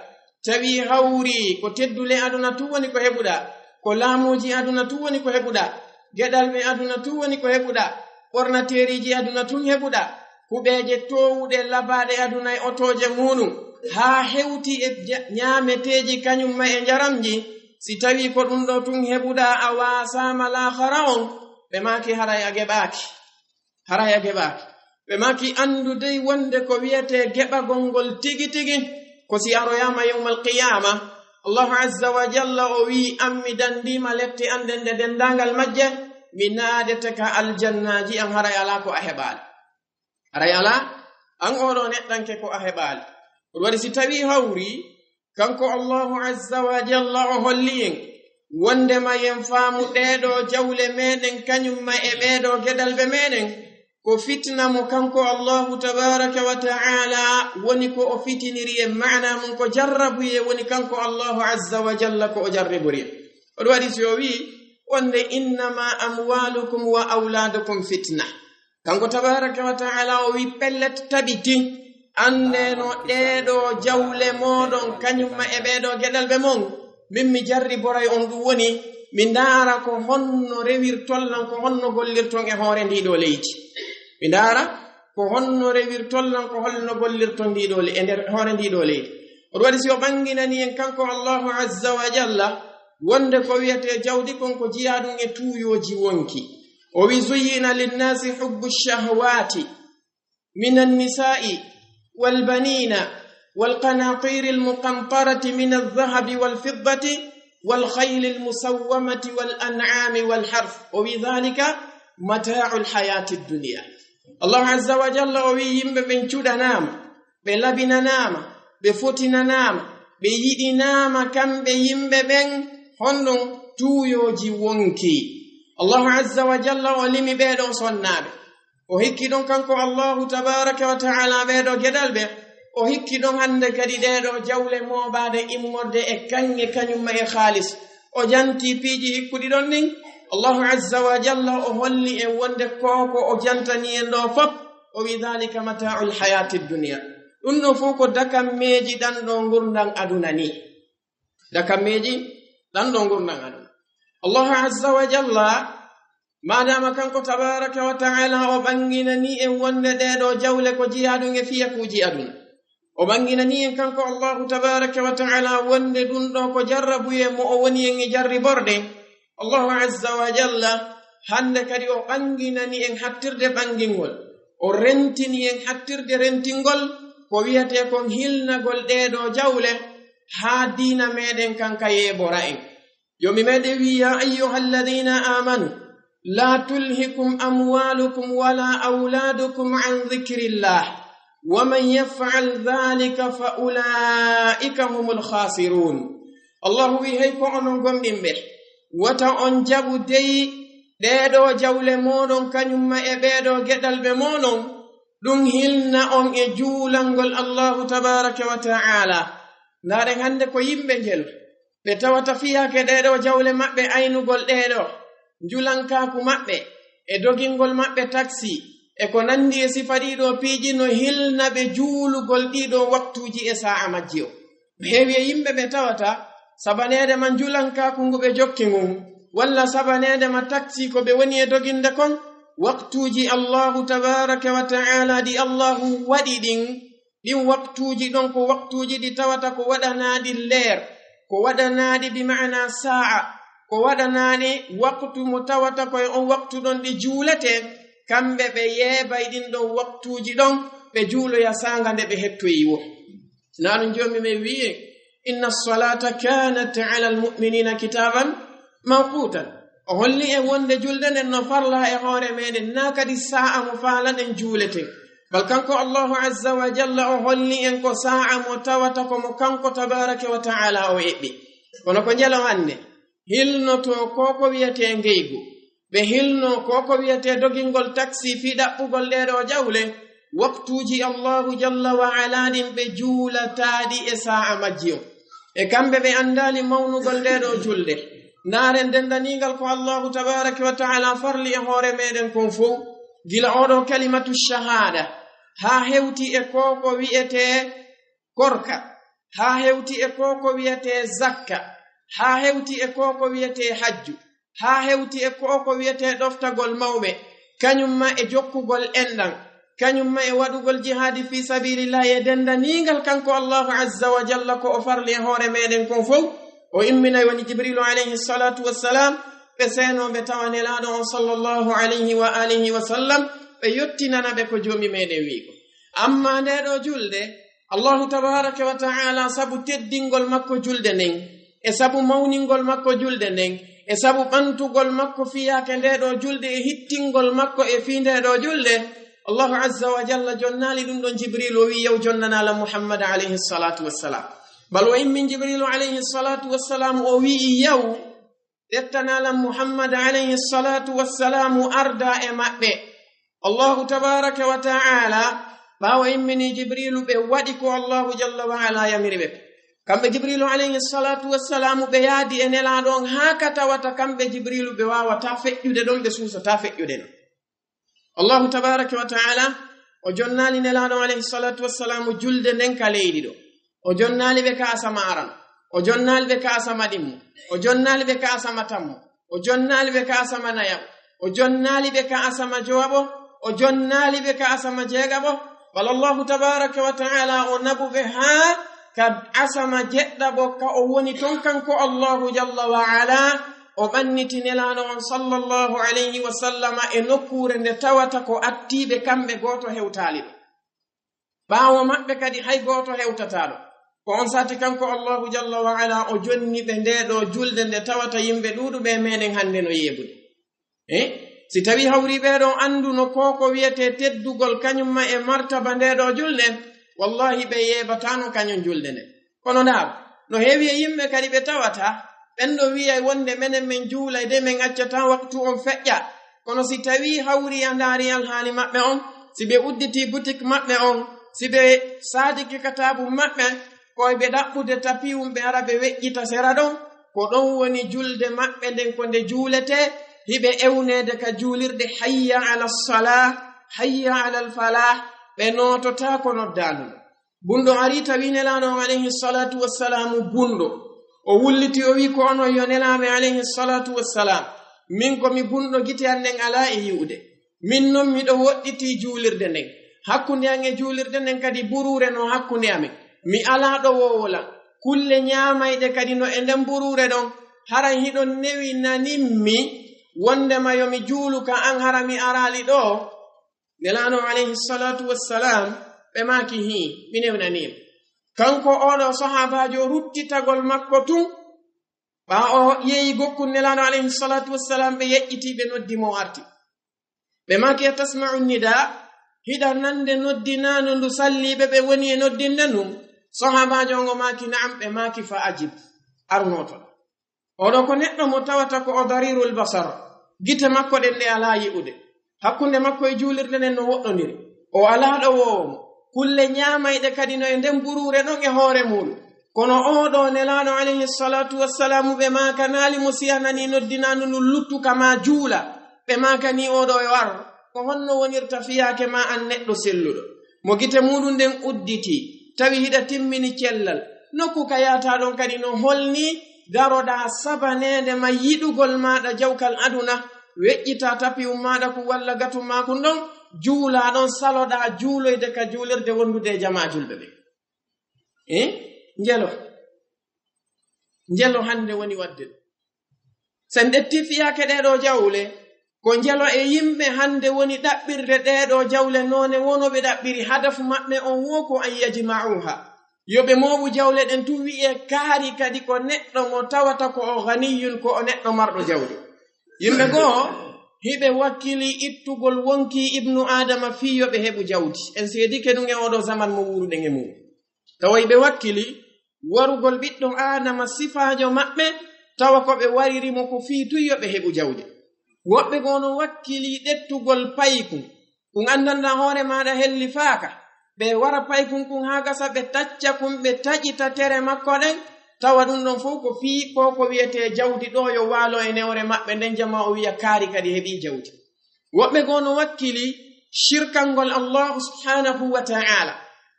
tawii hawri ko teddule aduna tun woni ko heɓuɗaa, ko laamuuji aduna tun woni ko heɓuɗaa, geɗalɓe aduna tun woni ko heɓuɗaa, ɓornateeriiji aduna tun heɓuɗaa, kuɓeeje toowuɗe labaaɗe aduna e otooje muuɗum, haa hewti e ja-, ñaameteeji kañum ma e njaramji, si tawii ko ɗum ɗoo tun heɓuɗaa a waasaama laakhara on, ɓe maaki haray a geɓaaki. Haray a geɓaaki. Ɓe maaki, anndu dey wonde ko wi'etee geɓagol ngol tigi tigi, ko si aroyaama yawmal qiyaama, Allahu azza wa jalla o wi'i, an mi dandiima lette an ɗen ɗe denndaangal majje, mi naadete ka aljannaaji an, haray alaa ko a heɓaali. Haray alaa, an oo ɗoo neɗɗanke ko a heɓaali. Ɗum waɗi si tawii hawri, kanko Allahu azza wa jalla o holli en, wondema yen faamu ɗee ɗoo jawle meɗen, kañum ma e ɓee ɗoo geɗalɓe meɗen, ko fitna mo kanko Allahu tabaaraka wa ta'ala woni ko o fitiniri en, maana mun ko jarrabuyee woni kanko Allahu azza wa jalla ko o jarribori en. O ɗum waɗi si o wi'i wonde, "Innama amwalukum wa awladukum fitna." Kanko tabaaraka wa ta'ala o wi'i, "Pellet tabiti, anndee no ɗeeɗoo jawle mooɗon, kañum ma e ɓeeɗoo geɗalɓe mon, min mi jarriboray on, ɗum woni mi ndaara ko honno rewirton lan, ko honno gollirton e hoore ndii ɗoo leydi. Mi ndaara ko honno rewirton lan, ko honno gollirton ndii ɗoo le-, e nder hoore ndii ɗoo leydi." O ɗum waɗi si o ɓanginani en kanko Allahu azza wa jalla wonde ko wi'etee jawdi kon ko jiyaa ɗum e tuuyooji wonki. O wi'i, "Zuyyina linnasi hubbu shahwati min annisa'i wal banina wal qanatiri al muqantarati min al dhahabi wal fiddati wal khayli al musawwamati wal an'ami wal harth." O wi'i, "Dhalika mata'u al hayati dunya." Allahu azza wa jalla o wi'i, yimɓe ɓen cuɗanaama, ɓe labinanaama, ɓe fotinanaama, ɓe yiɗinaama kamɓe yimɓe ɓen honɗum? Tuuyooji wonki. Allahu azza wa jalla o limi ɓeeɗoo sonnaaɓe. O hikki ɗon kanko Allahu tabaaraka wa ta'ala ɓeeɗoo geɗalɓe. O hikki ɗon hannde kadi ɗeeɗoo jawle mooɓaaɗe immorde e kaŋŋe kañum ma e haalis. O janti piiji hikkuɗi ɗon ɗin. Allahu azza wa jalla o holli en wonde ko ko o jantani en ɗoo fof, o wi'i, "Dhalika mata'ul hayatid dunya." Ɗum ɗoo fof ko dakammeeji ɗan ɗoo ngurndan aduna ni. Dakammeeji ɗan ɗoo ngurndan aduna. Allahu azza wa jalla, maadaama kanko tabaaraka wa ta'ala o ɓanginani en wonde ɗeeɗoo jawle ko jiyaa ɗum e fiyakuuji aduna. O ɓanginani en kanko Allahu tabaaraka wa ta'ala wonde ɗum ɗoo ko jarrabuyee mo o woni en e jarriborɗe. Allahu azza wa jalla hannde kadi o ɓanginani en hattirde ɓangingol. O rentini en hattirde rentingol ko wi'etee kon hilnagol ɗeeɗoo jawle haa diina meɗen kan ka yeebora en. Joomi meɗen wi'i, "Ya ayyuhalladhina amanu, la tulhikum amwalukum wala awladukum an dhikrillah, wa man yaf'al dhalika fa ulaika humul khasirun." Allahu wi'i, "Hey ko onon gomɗinɓe, wota on jaɓu dey ɗeeɗoo jawle mooɗon kañum ma e ɓeeɗoo geɗalɓe mooɗon, ɗum hilna on e juulangol Allahu tabaaraka wa ta'ala." Ndaaren hannde ko yimɓe ngel ɓe tawata fiyaake ɗeeɗoo jawle maɓɓe aynugol ɗeeɗoo, njulankaaku maɓɓe e dogingol maɓɓe taksi e ko nanndi e sifa ɗiiɗoo piiji no hilna ɓe juulugol ɗiiɗoo waktuuji e saa'a majji o. No heewi e yimɓe ɓe tawata sabaneede ma njulankaaku ngu ɓe jokki ngun, walla sabaneede ma taksi ko ɓe woni e doginde kon, waktuuji Allahu tabaaraka wa ta'ala ɗi Allahu waɗi ɗin, ɗin waktuuji ɗon ko waktuuji ɗi tawata ko waɗanaaɗi leer, ko waɗanaaɗi bi ma'ana saa'a, ko waɗanaaɗi waktu mo tawata ko e on waktu ɗon ɗi juuletee, kamɓe ɓe yeebay ɗin ɗon waktuuji ɗon, ɓe juuloya saanga nde ɓe hettoyi woo. Naa ɗum Joomi men wi'i, "Inna salata kanat ala al-mu'minina kitaban mawqutan." O holli en wonde julde nden no farla e hoore meɗen, naa kadi saa'a mo faalaɗen juuleten. Bal kanko Allahu azza wa jalla o holli en ko saa'a mo tawata ko mo kanko tabaraka wa ta'ala o eɓɓi. Kono ko njelo hannde hilnotoo ko ko wi'etee ngeygu. Ɓe hilnoo ko ko wi'etee dogingol taksi fii ɗaɓɓugol ɗee ɗoo jawle. Waktuuji Allahu jalla wa ala ɗin ɓe juulataaɗi e saa'a majji on. E kamɓe ɓe anndaali mawnugol ndee ɗoo julde. Ndaaren denndaniingal ko Allahu tabaaraka wa ta'ala farli e hoore meɗen kon fow. Gila oo ɗoo kalimatu shahaada, haa hewti e ko ko wi'etee korka, haa hewti e ko ko wi'etee zakka, haa hewti e ko ko wi'etee hajju, haa hewti e ko ko wi'etee ɗoftagol mawɓe, kañum ma e jokkugol enɗan, kañum ma e waɗugol jihaadi fii sabiilillaahi e denndaniingal kanko Allahu azza wa jalla ko o farli e hoore meɗen kon fow. O imminay woni Jibriilu alayhi salaatu wassalaam, ɓe seenoo ɓe tawa Nelaaɗo on sallallahu alayhi wa alihi wa sallam, ɓe yottinana ɓe ko Joomi meɗen wi'i ko. Ammaa ndee ɗoo julde, Allahu tabaaraka wa ta'ala, sabu teddingol makko julde nden, e sabu mawningol makko julde nden, e sabu ɓantugol makko fiyaake ndee ɗoo julde, e hittingol makko e fii ndee ɗoo julde, Allahu azza wa jalla jonnaali ɗum ɗon Jibriilu, o wi'i, "Yaw jonnanaa lan Muhammad alayhi salaatu wassalaam." Bal o immin Jibriilu alayhi salaatu wassalaam, o wi'i, "Yaw ƴettanaa lan Muhammad alayhi salaatu wassalaamu ardaa e maɓɓe." Allahu tabaaraka wa ta'ala, ɓaawo imminii Jibriilu, ɓe waɗi ko Allahu jalla wa ala yamiri ɓe. Kamɓe Jibriilu alayhi salatu wassalaamu, ɓe yaadi e Nelaaɗo on haa ka tawata kamɓe Jibriilu ɓe waawataa feƴƴude ɗon, ɓe suusataa feƴƴude ɗon. Allahu tabaaraka wa ta'ala, o jonnaali Nelaaɗo alayhi salatu wassalaamu julde nden ka leydi ɗo. O jonnaali ɓe ka asama aran. O jonnaali ɓe ka asama ɗimmo. O jonnaali ɓe ka asama tammo. O jonnaali ɓe ka asama nayaɓo. O jonnaali ɓe ka asama jowaɓo. O jonnaali ɓe ka asama jeegaɓo. Wala Allahu tabaaraka wa ta'ala o naɓu ɓe haa ka asama jeɗɗaɓo ka o woni ton kanko Allahu jalla wa ala. O ɓanniti Nelaaɗo on sallallahu alayhi wa sallama e nokkuure nde tawata ko attiiɓe kamɓe gooto hewtaali ɗon. Ɓaawo maɓɓe kadi hay gooto hewtataa ɗon. Ko on sati kanko Allahu jalla wa ala o jonni ɓe ndee ɗoo julde nde tawata yimɓe ɗuuɗuɓe e meɗen hannde no yeebude. Eh? Si tawii hawrii ɓee ɗoo annduno ko ko wi'etee teddugol kañum ma e martaba ndee ɗoo julde, wallahi ɓe yeebataano kañum julde nden. Kono ndaar, no heewi e yimɓe kadi ɓe tawata, ɓen ɗo wi'a wonde menen men juulay de men accataa waktu on feƴƴa. Kono si tawii hawri a ndaari alhaali maɓɓe on, si ɓe udditi butik maɓɓe on, si ɓe saadiki kataabu maɓɓe, ko ɓe ɗaɓɓude tapiyum ɓe ara ɓe weƴƴita sera ɗon, ko ɗon woni julde maɓɓe nden ko nde juuletee, hiɓe ewneede ka juulirde hayya ala salah, hayya ala al falah, ɓe noototaako noddaandu. Bunɗo arii tawi Nelaaɗo on alayhi salatu wassalaamu bunɗo. O wulliti o wi'i, "Ko onon yo Nelaaɓe alayhi salatu wassalaam. Min ko mi bunɗo, gite an ɗen alaa e yi'ude. Min non miɗo woɗɗitii juulirde nden. Hakkunde an e juulirde nden kadi buruure no hakkunde amen. Mi alaa ɗowoowo lan. Kulle ñaamayɗe kadi no e nden buruure ɗon. Hara hiɗon newinanimmi wondema yo mi juulu ka an hara mi araali ɗoo?" Nelaaɗo alayhi salatu wassalam, ɓe maaki, "Hii, mi newnanii mo." Kanko oo ɗoo sahaabaajo ruttitagol makko tun, ɓaa o yeeyi gokkun Nelaaɗo alayhi salatu wassalam, ɓe yeƴƴitii, ɓe noddi mo o arti. Ɓe maaki, "Atasma'u nidaa? Hiɗa nande noddinaandu ndu salliiɓe ɓe woni e noddinde ndun?" Sahaabaajo on o maaki, "Na'am." Ɓe maaki, "Fa ajib, ar nooto." Oɗo ko neɗɗo mo tawata ko o darirul basar, gite makko ɗen ɗe alaa yi'ude. Hakkunde makko e juulirde nden no woɗɗondiri. O alaa ɗowoowo mo. Kulle ñaamayɗe kadi no e nden buruure ɗon e hoore muuɗum. Kono oo ɗoo Nelaaɗo alayhi salatu wassalaamu ɓe maakanaali mo si a nanii noddinaandu ndun luttu ka maa juula. Ɓe maakanii oo ɗoo yo ar. Ko honno wonirta fiyaake maa an neɗɗo selluɗo? Mo gite muuɗum ɗen udditii, tawi hiɗa timmini cellal. Nokku ka yaataa ɗon kadi no holnii daroɗaa sabaneede ma yiɗugol maaɗa jawkal aduna, weƴƴitaa tapiyum maaɗa kun walla gatum maa kun ɗon, juulaa ɗon, saloɗaa juuloyde ka juulirde wondude e jamaa julɓe ɓen. Eh? Njelo. Njelo hannde woni waɗde ɗum. Sen ƴetti fiyaake ɗee ɗoo jawle, ko njelo e yimɓe hannde woni ɗaɓɓirde ɗee ɗoo jawle noone wonoo ɓe ɗaɓɓiri. Hadafu maɓɓe on wo ko an yajma'uha. Yo ɓe mooɓu jawle ɗen tun wi'ee kaari kadi ko neɗɗo mo tawata ko o ganiyun, ko o neɗɗo marɗo jawdi. Yimɓe goo, hiɓe wakkili ittugol wonkii ibnu Aadama fii yo ɓe heɓu jawdi. En seedike ɗum e oo ɗoo zaman mo wuuruɗen e mum. Tawa hiɓe wakkili warugol ɓiɗɗo Aadama sifaajo maɓɓe, tawa ko ɓe wariri mo ko fii tun yo ɓe heɓu jawdi. Woɓɓe goo no wakkili ɗettugol paykun, kun anndanɗaa hoore maaɗa hellifaaka. Ɓe wara paykun kun haa gasa, ɓe tacca kun, ɓe taƴita tere makko ɗen, tawa ɗum ɗon fow ko fii ko ko wi'etee jawdi ɗoo yo waalo e newre maɓɓe nden, jamaa o wi'a kaari kadi heɓii jawdi. Woɓɓe goo no wakkili shirkangol Allahu subhanahu wa ta'ala.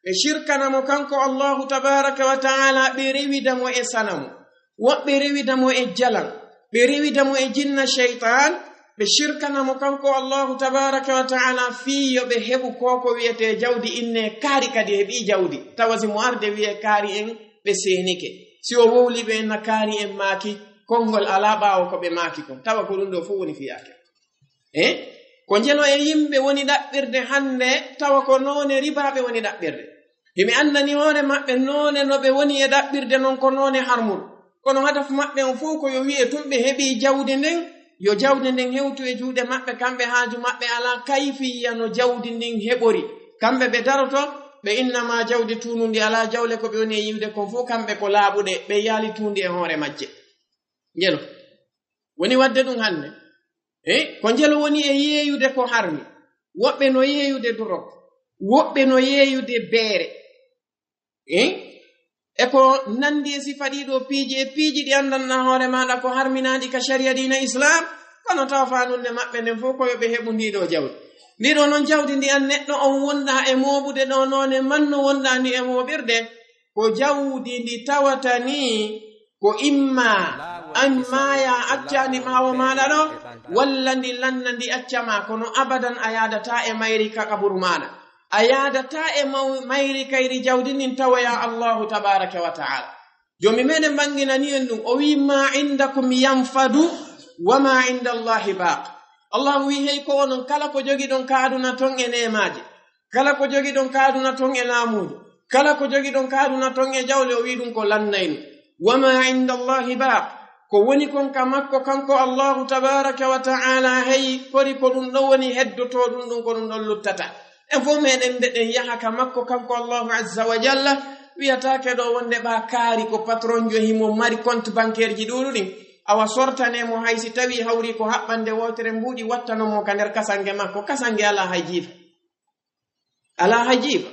Ɓe shirkana mo kanko Allahu tabaraka wa ta'ala, ɓe rewida mo e sanamu. Woɓɓe rewida mo e jalan, ɓe rewida mo e jinna shaytan, ɓe shirkana mo kanko Allahu tabaraka wa ta'ala fii yo ɓe heɓu ko ko wi'etee jawdi, innee kaari kadi heɓii jawdi. Tawa si mo arde wi'ee kaari en ɓe seenike. Si o wowli ɓe enna kaari en maaki, konngol alaa ɓaawo ko ɓe maaki kon. Tawa ko ɗum ɗoo fow woni fiyaake. Eh? Ko njelo e yimɓe woni ɗaɓɓirde hannde, tawa ko noone ribaaɓe woni ɗaɓɓirde. Hiɓe anndani hoore maɓɓe noone no ɓe woni e ɗaɓɓirde non ko noone harmuɗo. Kono hadafu maɓɓe on fow ko yo wi'e tun ɓe heɓii jawdi ndin, yo jawdi ndin hewtu e juuɗe maɓɓe, kamɓe haaju maɓɓe alaa kayfiyya no jawdi ndin heɓori. Kamɓe ɓe daroto, ɓe innama jawdi tuunundi alaa jawle ko ɓe woni e yi'ude kon fow, kamɓe ko laaɓuɗe, ɓe yaalituundi e hoore majje. Njelo. Woni waɗde ɗum hannde. Eh, ko njelo woni e yeeyude ko harmi. woɓɓe no yeeyude dorog, woɓɓe no yeeyude beere. Eh? E ko nandi e sifa ɗii ɗoo piiji, e piiji ɗi anndanɗaa hoore maaɗa ko harminaaɗi ka shari'a diina Islaam, kono tawa faanunde maɓɓe nden fow ko yo ɓe heɓu ndii ɗoo jawdi. Ndii ɗoo non jawdi ndi an neɗɗo on wonɗaa e mooɓude ɗoo noone man no wonɗaa ni e mooɓirde, ko jawdi ndi tawata ni ko imma an maayaa accaandi ɓaawo maaɗa ɗoo, walla ndi lanna ndi acca ma, kono abadan a yaadataa e mayri ka qaburu maaɗa. A yaadataa e maw-, mayri kayri jawdi ndin tawoyaa Allaahu tabaaraka wa ta'aala. Joomi meɗen ɓanginani en ɗum, o wi'i, "Ma indakum yanfadu, wa ma inda Allahi baaq." Allaahu wi'i, "Hey ko onon, kala ko jogiɗon ka aduna ton e neemaaje, kala ko jogiɗon ka aduna ton e laamuuji, kala ko jogiɗon ka aduna ton e jawle," o wi'i, "ɗum ko lannaynu. Wa ma inda Allahi baaq." Ko woni kon ka makko kanko Allaahu tabaaraka wa ta'aala, hey, kori ko ɗum ɗon woni heddotoo ɗum ɗon, ko ɗum ɗon luttata. En fow meɗen nde ɗen yaha ka makko kanko Allaahu azza wa jalla, wiyataake ɗoo wonde ɓaa kaari ko patronjo himo mari compte bancaire ji ɗuuɗuɗi, awa sortanee mo hay si tawii hawrii ko haɓɓande wootere mbuuɗi, wattanon mo ka nder kasange makko, kasange alaa hay jiifa. Alaa hay jiifa.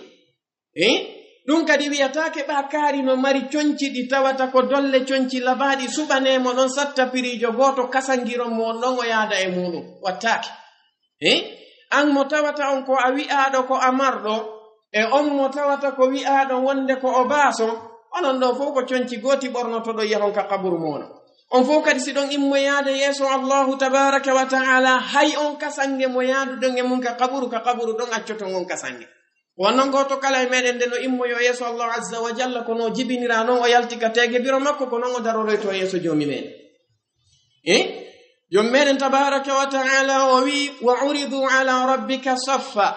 Eh? Ɗum kadi wiyataake ɓaa kaari no mari conci ɗi tawata ko dolle conci labaaɗi, suɓanee mo ɗon satta piriijo gooto, kasangiron mo on ɗon o yaada e muuɗum. Wattaake. Eh? An mo tawata on ko a wi'aaɗo ko a marɗo, e on mo tawata ko wi'aaɗo wonde ko o baaso, onon ɗoo fow ko conci gooti ɓornotoɗon yahon ka qaburu mooɗon. On fow kadi si ɗon immoyaade yeeso Allaahu tabaaraka wa ta'aala, hay on kasange mo yaaduɗon e mun ka qaburu, ka qaburu ɗon accoton on kasange. Ko non gooto kala e meɗen nde no immoyoo yeeso Allaahu azza wa jalla, ko no jibiniraa non o yalti ka teege biro makko, ko non o daroroytoo yeeso Joomi meɗen. Eh? Joomi meɗen tabaaraka wa ta'aala o wi'i, "Wa uridu ala rabbika saffa,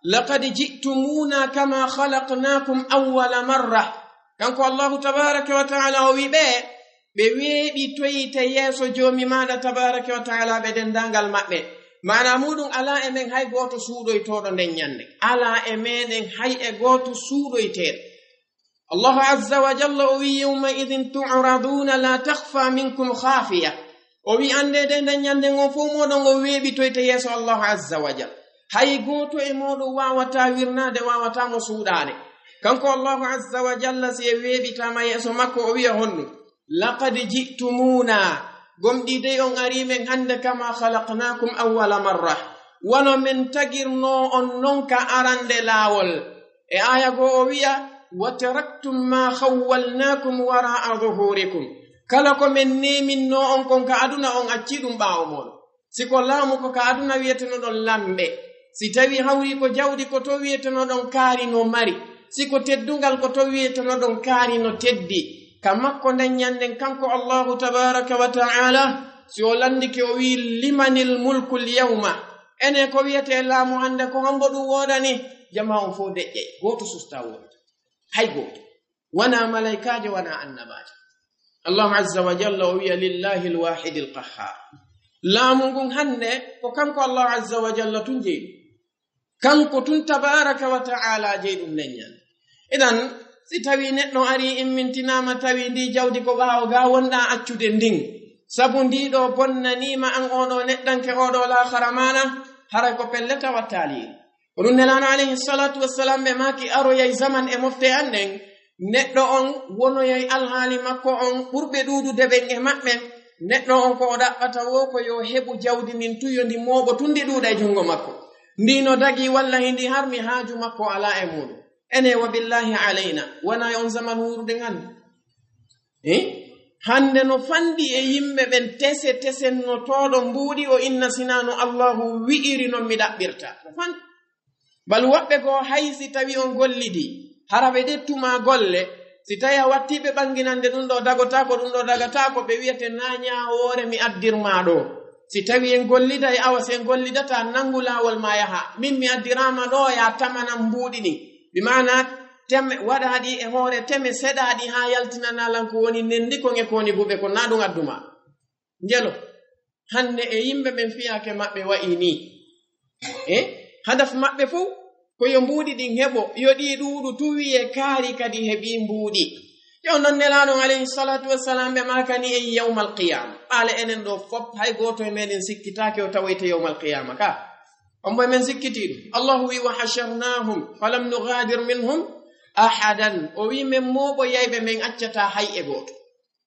laqad ji'tumuna kama khalaqnakum awwala marra." Kanko Allaahu tabaaraka wa ta'aala o wi'i ɓe, ɓe weeɓitoyte yeeso Joomi maaɗa tabaaraka wa ta'aala ɓe denndaangal maɓɓe. Maanaa muuɗum, alaa e men hay gooto suuɗoytooɗo nden ɲannde. Alaa e meɗen hay e gooto suuɗoyteeɗo. Allaahu azza wa jalla o wi'i, "Yawma idhin tu'raduna la takhfa minkum khafiya." O wi'i, "Anndee de nden ɲannde ngon fow mooɗon on weeɓitoyte yeeso Allaahu azza wa jalla. Hay gooto e mooɗon waawataa wirnaade, waawataa mo suuɗaade." Kanko Allaahu azza wa jalla si en weeɓitaama yeeso makko, o wi'a honɗum? "Laqad ji'tumuna." Gomɗii dey on arii men hannde, "kama khalaqnakum awwala marra." Wano men tagirnoo on non ka arande laawol. E aaya goo o wi'a, "Wa taraktum ma khawwalnakum wara'a zuhurikum." Kala ko men neeminnoo on kon ka aduna, on accii ɗum ɓaawo mon. Si ko laamu, ko ka aduna wi'etenoɗon lamɓe. Si tawii hawrii ko jawdi, ko to wi'etenoɗon kaari no mari. Si ko teddungal, ko to wi'etenoɗon kaari no teddi. Ka makko nden ɲannden kanko Allaahu tabaaraka wa ta'aala, si o lanndike o wi'i, "Limanil mulkul yawma?" Enen ko wi'etee laamu hannde, ko hombo ɗum woodani? Jamaa on fow deƴƴay, gooto sustaa woodude. Hay gooto. Wanaa malaykaajo, wanaa annabaajo. Allaahu azza wa jalla o wi'a, "Lillaahil waahidil qahhaar." Laamu ngun hannde ko kanko Allaahu azza wa jalla tun jeyi. Kanko tun tabaaraka wa ta'aala jeyi ɗum nden ɲannden. Idan, si tawii neɗɗo arii immintinaama, tawii ndii jawdi ko ɓaawo gaa wonɗaa accude ndin, sabu ndii ɗoo bonnanii ma an oo ɗoo neɗɗanke, oo ɗoo laakhara maaɗa, haray ko pellet a wattaali. Ko ɗum Nelaaɗo alayhi salaatu wassalaam ɓe maaki aroyay zaman e mofte an ɗen, neɗɗo on wonoyay alhaali makko on ɓurɓe ɗuuɗude ɓen e maɓɓe. Neɗɗo on ko o ɗaɓɓata woo ko yo heɓu jawdi ndin tun, yo ndi mooɓo tun, ndi ɗuuɗa e junngo makko. Ndi no dagii walla hindi harmi, haaju makko alaa e muuɗum. Ene wa billaahi alayna, wonaa e on zaman wuuruɗen hannde? Eh? Hannde no fanɗi e yimɓe ɓen tese tesennotooɗo mbuuɗi o inna sinaa no Allaahu wi'iri non mi ɗaɓɓirta. No fanɗi. Bal woɓɓe goo hay si tawii on gollidii, hara ɓe ƴettu maa golle, si tawii a wattii ɓe ɓanginande ɗum ɗoo dagotaako, ɗum ɗoo dagataako, ɓe wi'ete naa ɲaawoore mi addir maa ɗoo. Si tawii en golliday, awa si en gollidataa, nanngu laawol maa yaha. Min mi addiraa ma ɗoo, yaa tamanan mbuuɗi ɗin. Bi maanaa, teme waɗaaɗi e hoore teme seɗaaɗi haa yaltinanaa lan ko woni nenndi kon e ko woni buɓe kon, naa ɗum addu maa. Njelo, hannde e yimɓe ɓen fiyaake maɓɓe wa'i nii. E hadaf maɓɓe fow, ko yo mbuuɗi ɗin heɓo, yo ɗii ɗuuɗu tun wi'ee kaari kadi heɓii mbuuɗi. Yo non Nelaaɗo alayhi salaatu wassalaam ɓe maakani en yawmal qiyaama. Ɓaale enen ɗoo fow, hay gooto e meɗen sikkitaake o tawoyte yawmal qiyaama ka. On boy men sikkitii ɗum. Allahu wi, "Wa hasharnahum falam nughadir minhum ahadan." O wi, "Men mooɓoyay ɓe, men accataa hay e gooto."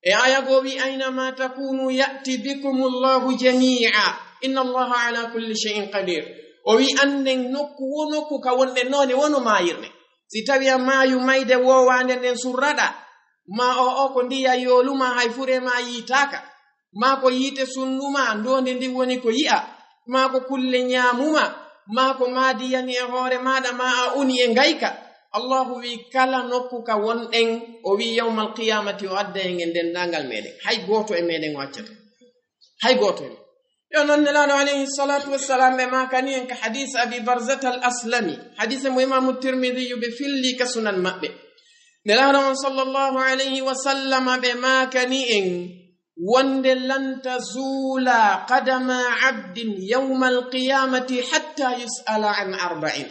E aya goo wi, "Aynama takunu ya'ti bikumullahu jami'a. Inna Allaha ala kulli shay'in qadir." O wi, "Annden nokku wo nokku ka wonɗen noone wono maayirɗe. Si tawi a maayu mayde woowaande nden surraɗa, ma o, o ko ndiya yooluma hay fure ma yiitaaka, ma ko yiite sunnuma ndonde ndi woni ko yi'a, ma ko kulle ñaamuma, ma ko maadi yani e hoore maaɗa, ma a uni e ngayka." Allahu wi, "Kala nokku ka wonɗen," o wi, "yawmal qiyamati o adda en e ndendaangal meɗen. Hay gooto e meɗen o accata. Hay gooto e meɗen." Yo non Nelaaɗo alayhi salatu wassalam ɓe maakani en ka hadis Abi Barzata al Aslami. Hadise mo Imaamu Tirmidhi ɓe filli ka sunan maɓɓe. Nelaaɗo on sallallahu alayhi wa sallama ɓe maakani en wonde, "Lan tazula qadama abdin yawmal qiyamati hatta yus'ala an arba'in."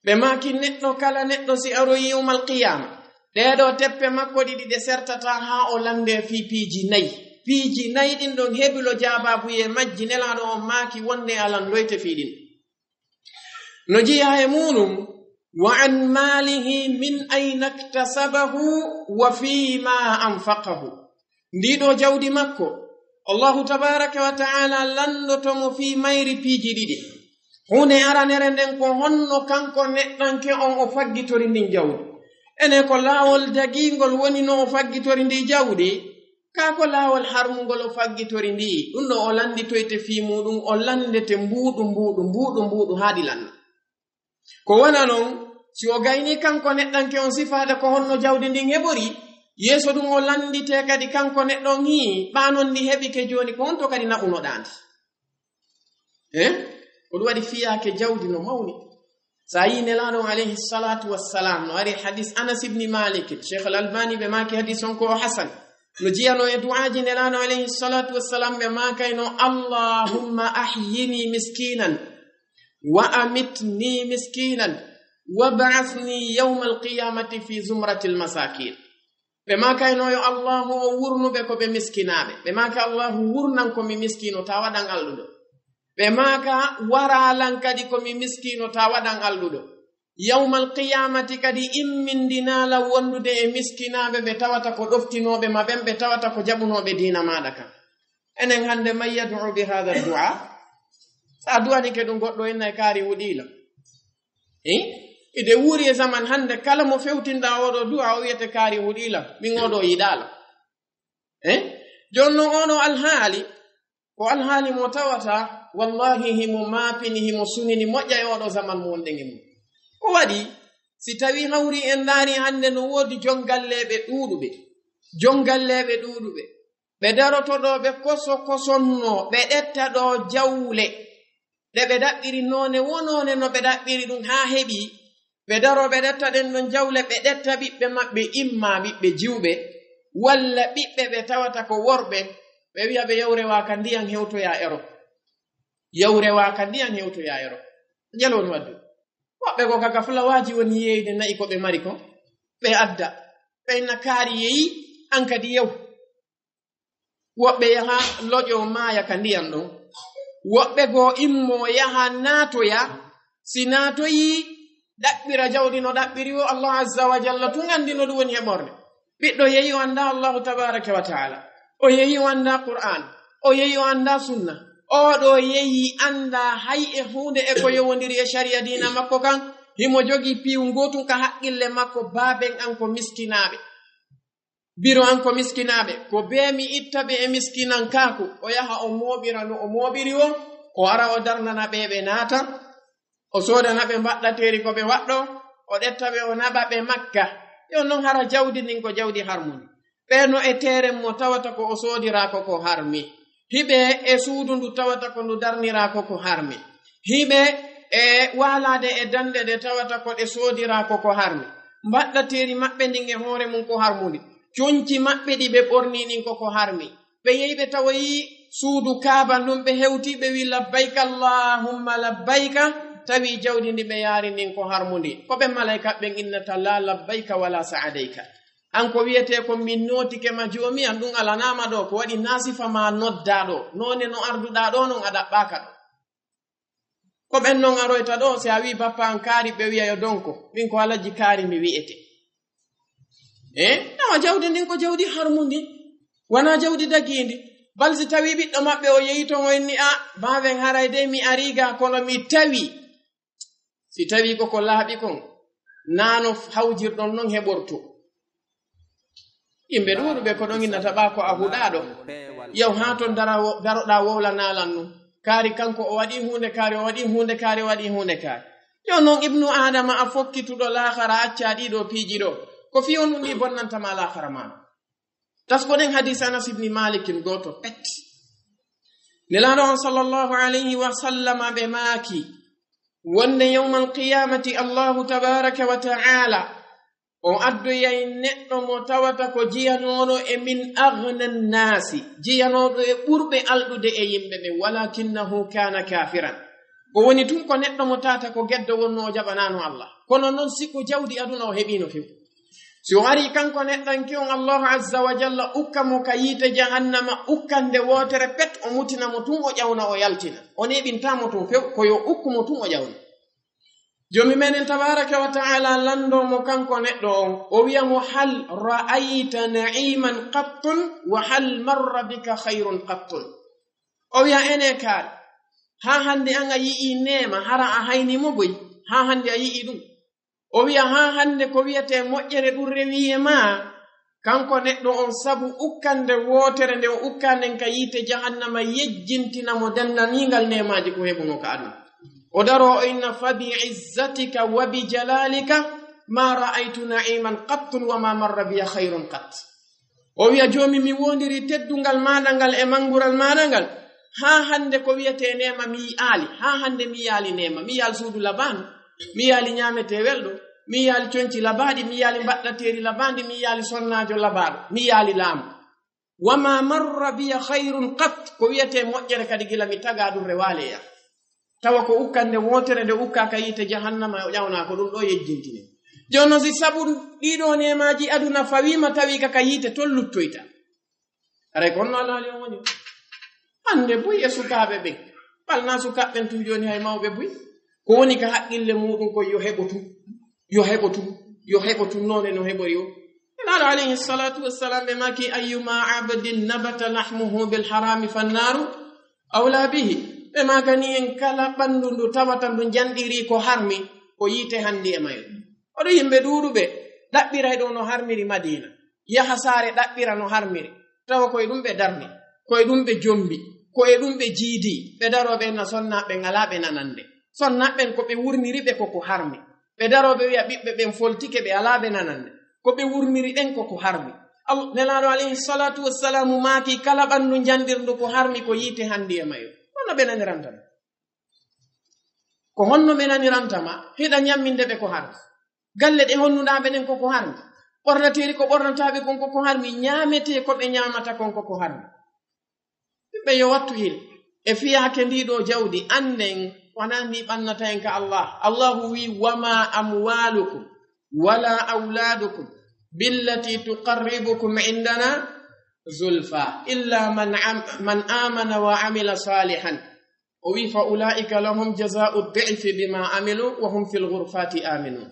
Ɓe maaki, "Neɗɗo kala neɗɗo si aroyi yawmal qiyama, ɗee ɗoo teppe makko ɗiɗi ɗe sertata haa o lande fii piiji nayi." Piiji nayi ɗin ɗon hebulo jaabaabuye majji, Nelaaɗo on maaki wonde a landoyte fii ɗin. No jeyaa e muuɗum, "Wa an malihi min ayna iktasabahu wa fima anfaqahu." Ndii ɗoo jawdi makko, Allahu tabaraka wa ta'ala landoto mo fii mayri piiji ɗiɗi. Huunde aranere nden ko honno kanko neɗɗanke on o faggitori ndin jawdi. Enen ko laawol dagiingol woni no o faggitori ndii jawdi, kaa ko laawol harmungol o faggitori ndii? Ɗum ɗoo o landitoyte fii muuɗum, o landete mbuuɗu, mbuuɗu, mbuuɗu, mbuuɗu haa ɗi lanna. Ko wona non, si o gaynii kanko neɗɗanke on sifaade ko honno jawdi ndin heɓori, yeeso ɗum o landitee kadi kanko neɗɗo on hii, ɓaa non ndi heɓike jooni, ko honto kadi naɓunoɗaa ndi? Eh? Ko ɗum waɗi fiyaake jawdi no mawni. Sa yii Nelaaɗo on alayhi salatu wassalam, no ari hadis Anas ibni Malik, Cheikh Al Albani ɓe maaki hadis on ko o hasan. No jiyano e du'aaji Nelaaɗo alayhi salatu wassalam ɓe maakayno, "Allahumma ahyini miskinan, wa amitni miskinan, wa ba'athni yawmal qiyamati fi zumratil masakin." Ɓe maakayno, "Yo Allahu o wurnu ɓe ko ɓe miskinaaɓe." Ɓe maaka, "Allahu wurnan ko mi miskiino, ta waɗan alɗuɗo." Ɓe maaka, "Waralan kadi ko mi miskiino, ta waɗan alɗuɗo." Yawmal qiyamati kadi immindinaa lan wondude e miskinaaɓe ɓe tawata ko ɗoftinooɓe ma ɓen, ɓe tawata ko jaɓunooɓe diina maaɗa kan. Enen hannde, man yad'u bi hadha du'a? Sa du'anike ɗum goɗɗo, inna e kaari huɗiila. Eh? Iɗe wuuri e zaman hannde, kala mo fewtinɗaa oo ɗoo du'a, o wi'ete kaari huɗiila, min oo ɗoo yiɗaala. Eh? Jooni non oo ɗoo alhaali, ko alhaali mo tawata, wallahi himo maapini, himo sunini, moƴƴa e oo ɗoo zaman mo wonɗen e mum. Ko waɗi, si tawii hawri en ndaari hannde no woodi jongalleeɓe ɗuuɗuɓe, jongalleeɓe ɗuuɗuɓe, ɓe daroto ɗoo, ɓe koso kosonno, ɓe ɗetta ɗoo jawle, ɗe ɓe ɗaɓɓiri noone wo noone no ɓe ɗaɓɓiri ɗum haa heɓi, ɓe daro ɓe ɗetta ɗen ɗon jawle, ɓe ɗetta ɓiɓɓe maɓɓe, imma ɓiɓɓe jiwɓe, walla ɓiɓɓe ɓe tawata ko worɓe, ɓe wi'a ɓe yawre waa ka ndiyan hewtoyaa ero. Yawre waa ka ndiyan hewtoyaa ero. Njelo on waddu. Woɓɓe ko kaka fulawaaji woni yeeyde na'i ko ɓe mari ko, ɓe adda. Ɓe inna kaari yeyi, an kadi yew. Woɓɓe yaha loƴo maaya ka ndiyan ɗon. Woɓɓe goo immo yaha naatoya. Si naatoyi, ɗaɓɓira jawdi no ɗaɓɓiri o. Allah Azza wa Jalla tun anndi no ɗum woni heɓorde. Ɓiɗɗo yehi o anndaa Allahu Tabaaraka wa Ta'ala. O yehi o anndaa Qur'aan. O yehi o anndaa Sunna. Oo ɗoo yehi anndaa hay e huunde e ko yowondiri e shari'a diina makko kan. Himo jogii piiw ngootun ka haqqille makko, baaben an ko miskinaaɓe. Biro an ko miskinaaɓe, ko bee mi itta ɓe e miskinankaaku, o yaha o mooɓira no o mooɓiri o, o ara o darnana ɓe ɓe naata, o soodana ɓe mbaɗɗateeri ko ɓe waɗɗo, o ɗetta ɓe o naɓa ɓe Makka. Yo non hara jawdi ndin ko jawdi harmundi. Ɓe no e teeren mo tawata ko o soodiraako ko harmi. Hiɓe e suudu ndu tawata ko ndu darniraako ko harmi. Hiɓe e waalaade e danɗe ɗe tawata ko ɗe soodiraako ko harmi. Mbaɗɗateeri maɓɓe ndin e hoore mum ko harmundi. Conci maɓɓe ɗi ɓe ɓornii ɗin ko ko harmi. Ɓe yehi ɓe tawoyi suudu Kaaba ndun, ɓe hewti, ɓe wi, "Labbayka Allahumma labbayka," tawi jawdi ndi ɓe yaari ndin ko harmundi. Ko ɓen malaa'ika ɓen innata, "La labbayka wala sa'adayka." An ko wi'etee ko min nootike ma Joomi an, ɗun alanaama ɗoo, ko waɗi naa sifa maa noddaa ɗoo, noone no arduɗaa ɗoo non a ɗaɓɓaaka ɗoo. Ko ɓen non aroyta ɗoo, si a wi'i bappa an Kaari, ɓe wi'a yo donko. Min ko Alhaji Kaari mi wi'ete. Eh? Tawa jawdi ndin ko jawdi harmundi. Wanaa jawdi dagiindi. Bal si tawii ɓiɗɗo maɓɓe o yehi ton o inni, "A, baaben haray dey mi arii ga, kono mi tawi." Si tawii ko ko laaɓi kon, naa no hawjirɗon non heɓorto. Yimɓe ɗuuɗuɓe ko ɗon innata ɓaa ko a huɗaaɗo. Yaw haa ton dara wo-, daroɗaa wowlanaa lan nun. Kaari kanko o waɗii huunde, Kaari o waɗii huunde, Kaari o waɗii huunde, Kaari. Yo non Ibnu Aadama a fokkituɗo laakara, accaa ɗii ɗoo piiji ɗoo. Ko fii honɗun ɗii bonnanta maa laakara maa? Taskoɗen hadiis Anas ibni Maalikin gooto pet. Nelaaɗo on sallallahu alayhi wa sallama ɓe maaki, wonde yawmal qiyaamati Allahu tabaaraka wa ta'aala o addoyay neɗɗo mo tawata ko jiyanooɗo e min aghna nnaasi, jiyanooɗo e ɓurɓe alɗude e yimɓe ɓen, walakinnahu kaana kaafiran. Ko woni tun ko neɗɗo mo tawata ko geddo wonno o jaɓanaano Allah. Kono non si ko jawdi aduna o heɓiino few. Si o arii kanko neɗɗanke on, Allahu azza wa jalla ukka mo ka yiite jahannama ukkande wootere pet, o mutina mo tun, o ƴawna, o yaltina. O neeɓintaa mo tun few, ko yo ukku mo tun, o ƴawna. Joomi meɗen tabaaraka wa ta'aala landoo mo kanko neɗɗo on, o wi'a mo, "Hal ra'ayta na'iman qattun wa hal marra bika khayrun qattun?" O wi'a, "Enee Kaari, haa hande an a yi'ii neema, hara a haynii mo goy? Haa hande a yi'ii ɗun?" O wi'a, "Haa hande ko wi'etee moƴƴere ɗun rewii e maa?" Kanko neɗɗo on, sabu ukkande wootere nde o ukkaa nden ka yiite jahannama yejjintina mo denndaningal neemaaji ko heɓunoo ka aduna. O daroo o inna, "Fa bi izzatika wa bi jalalika ma ra'aytu na'iman qattun wa ma marra biya khayrun qatt." O wi'a, "Joomi, mi woondirii teddungal maaɗa ngal e mangural maaɗa ngal. Haa hande ko wi'etee neema mi yi'aali, haa hande mi yi'aali neema, mi yi'aali suudu labaandu, mi yi'aali ɲaametee welɗo, mi yi'aali conci labaaɗi, mi yi'aali mbaɗɗateeri labaandi, mi yi'aali sonnaajo labaaɗo, mi yi'aali laamu. Wa ma marra biya khayrun qatt, ko wi'etee moƴƴere kadi gila mi tagaa ɗun rewaali e an." Tawa ko ukkande wootere nde ukkaa ka yiite jahannama o ƴawnaa ko ɗun ɗoo yejjintini. Jooni non si sabu ɗii ɗoo neemaaji aduna fawii ma tawii ka ka yiite, ton luttoyta? Haray ko honno alhaali on woni? Hande buy e sukaaɓe ɓen. Ɓal naa sukaaɓe ɓen tun jooni hay mawɓe buy. Ko woni ka haqqille muuɗun kon yo heɓo tun. Yo heɓo tun. Yo heɓo tun noone no heɓori o. Nelaaɗo alayhi salatu wassalam ɓe maaki, "Ayyuma abdin nabata lahmuhu bil harami fannaaru awla bihi." Ɓe maakani en kala ɓandu ndu tawata ndu janɗirii ko harmi, ko yiite hanndi e mayru. Oɗo yimɓe ɗuuɗuɓe ɗaɓɓiray ɗoo no harmiri Madiina. Yaha saare ɗaɓɓira no harmiri. Tawa ko e ɗun ɓe darni, ko e ɗun ɓe jombi, ko e ɗun ɓe jiidi. Ɓe daroo ɓe na sonnaaɓe ɓen alaa ɓe nanande. Sonnaaɓe ɓen ko ɓe wurniri ɓe ko ko harmi. Ɓe daroo ɓe wi'a ɓiɓɓe ɓen foltike ɓe alaa ɓe nanande. Ko ɓe wurniri ɓen ko ko harmi. Al-, Nelaaɗo alayhi salatu wassalamu maaki kala ɓandu janɗirndu ko harmi ko yiite hanndi e mayru. Honno ɓe naniranta ma? Ko honno ɓe naniranta ma? Hiɗa ɲamminde ɓe ko harmi. Galle ɗe honnuɗaa ɓe ɗen ko ko harmi. Ɓornateeri ko ɓornataa ɓe kon ko ko harmi. Ɲaametee ko ɓe ɲaamata kon ko ko harmi. Ɓe yo wattu hil. E fiyaake ndii ɗoo jawdi, annden wanaa ndi ɓannata en ka Allah. Allahu wi'i, "Wa ma amwalukum wala awladukum billati tuqarribukum indana zulfa illa man am-, man amana wa amila salihan." O wi'i, "Fa ulaika lahum jaza'u dhi'fi bima amilu wa hum fil ghurfati aminun."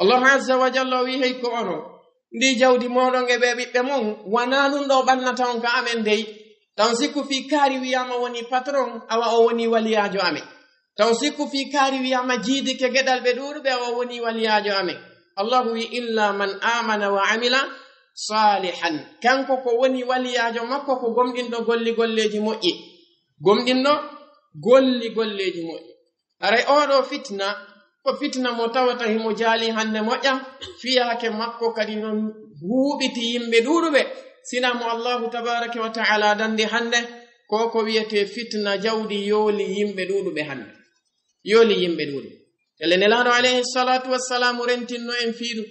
Allahu azza wa jalla o wi'i, "Hey ko onon, ndii jawdi mooɗon e ɓee ɓiɓɓe mon, wanaa ɗun ɗoo ɓannata on ka amen dey. Taw sikku fii Kaari wi'aama woni patron, awa o woni waliyaajo amen. Taw sikku fii Kaari wi'aama jiidike geɗal ɓe ɗuuɗuɓe, awa o woni waliyaajo amen." Allahu wi'i, "Illa man amana wa amila salihan." Kanko ko woni waliyaajo makko ko gomɗinɗo golli golleeji moƴƴi. Gomɗinɗo golli golleeji moƴƴi. Haray oo ɗoo fitna, ko fitna mo tawata himo jaalii hande moƴƴa, fiyaake makko kadi non huuɓiti yimɓe ɗuuɗuɓe. Sinaa mo Allahu tabaaraka wa ta'ala dandi hande, ko ko wi'etee fitna jawdi yooli yimɓe ɗuuɗuɓe hande. Yooli yimɓe ɗuuɗuɓe. Tele Nelaaɗo alayhi salatu wassalamu rentinno en fii ɗun.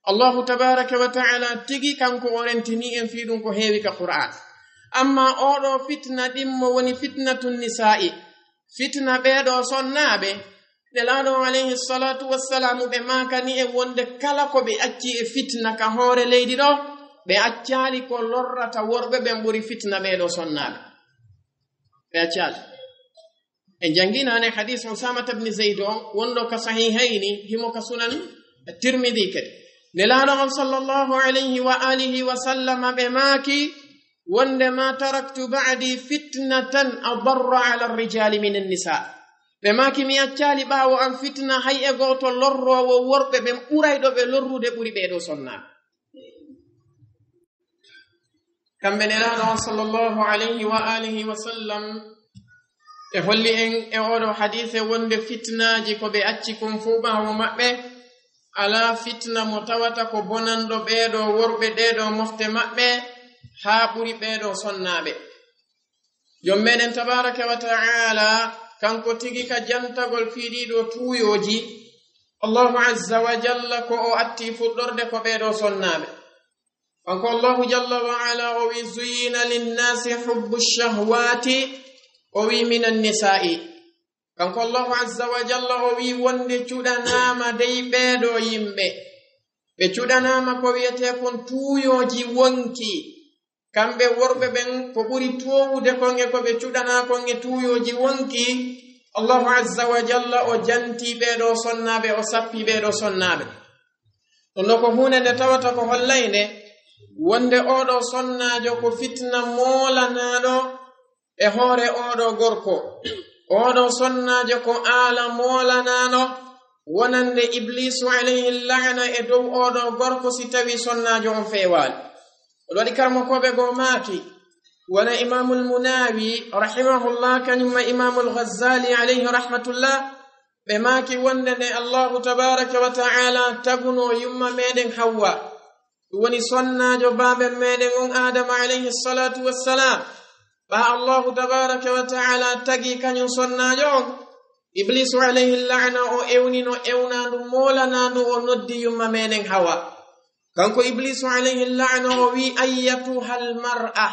Allahu tabaaraka wa ta'ala tigi kanko o rentini en fii ɗun ko heewi ka Qur'aan. Amma oo ɗoo fitna ɗimmo woni fitnatun nisaa'i, fitna ɓee ɗoo sonnaaɓe. Nelaaɗo on alayhi salatu wassalamu ɓe maakani en wonde kala ko ɓe acci e fitna ka hoore leydi ɗoo, ɓe accaali ko lorrata worɓe ɓen ɓuri fitna ɓee ɗoo sonnaaɓe. Ɓe accaali. En jannginani hadiis Usaamata bni Zayd on, wonɗo ka Sahihayni, himo ka Sunan Tirmidi kadi. Nelaaɗo on sallallahu alayhi wa alihi wa sallama ɓe maaki, wonde, "Ma taraktu ba'di fitnatan adarra ala rijaali min annisaa." Ɓe maaki, "Mi accaali ɓaawo an fitna hay e gooto lorroowo worɓe ɓen ɓurayɗo ɓe lorrude ɓuri ɓee ɗoo sonnaaɓe." Kamɓe Nelaaɗo on sallallahu alayhi wa alihi wa sallam, ɓe holli en e oo ɗoo hadiise wonde fitnaaji ko ɓe acci kon fow ɓaawo maɓɓe, alaa fitna mo tawata ko bonanɗo ɓee ɗoo worɓe ɗee ɗoo mofte maɓɓe haa ɓuri ɓee ɗoo sonnaaɓe. Jom meɗen tabaaraka wa ta'ala, kanko tigi ka jantagol fii ɗii ɗoo tuuyooji, Allahu azza wa jalla ko o atti fuɗɗorde ko ɓee ɗoo sonnaaɓe. Kanko Allahu jalla wa ala o wi, "Zuyyina linnaasi hubbu shahwaati," o wi, "minan nisaa'i." Kanko Allahu azza wa jalla o wi wonde cuɗanaama dey ɓee ɗoo yimɓe. Ɓe cuɗanaama ko wi'etee kon tuuyooji wonki. Kamɓe worɓe ɓen ko ɓuri toowude kon e ko ɓe cuɗanaa kon e tuuyooji wonki. Allahu azza wa jalla o jantii ɓee ɗoo sonnaaɓe, o sappii ɓee ɗoo sonnaaɓe. Ɗun ɗoo ko huunde nde tawata ko hollaynde wonde oo ɗoo sonnaajo ko fitna moolanaaɗo e hoore oo ɗoo gorko. Oo ɗoo sonnaajo ko aala moolanaaɗo wonande Ibliisu alayhi la'ana e dow oo ɗoo gorko si tawii sonnaajo on feewaali. Oɗo waɗi karamokooɓe goo maaki, wona Imaamul Munaawi rahimahullah, kañum e Imaamul Ghazzaali alayhi rahmatullah, ɓe maaki wonde nde Allahu tabaaraka wa ta'ala tagunoo yumma meɗen Hawwa, ɗun woni sonnaajo baaben meɗen on Aadama alayhi salaatu wassalaam, ɓaa Allahu tabaaraka wa ta'ala tagi kañum sonnaajo on, Ibliisu alayhi la'ana o ewnino ewnaandu moolanaandu, o noddi yumma meɗen Hawa. Kanko Ibliisu alayhi la'ana o wi, "Ayyatuhal mar'a,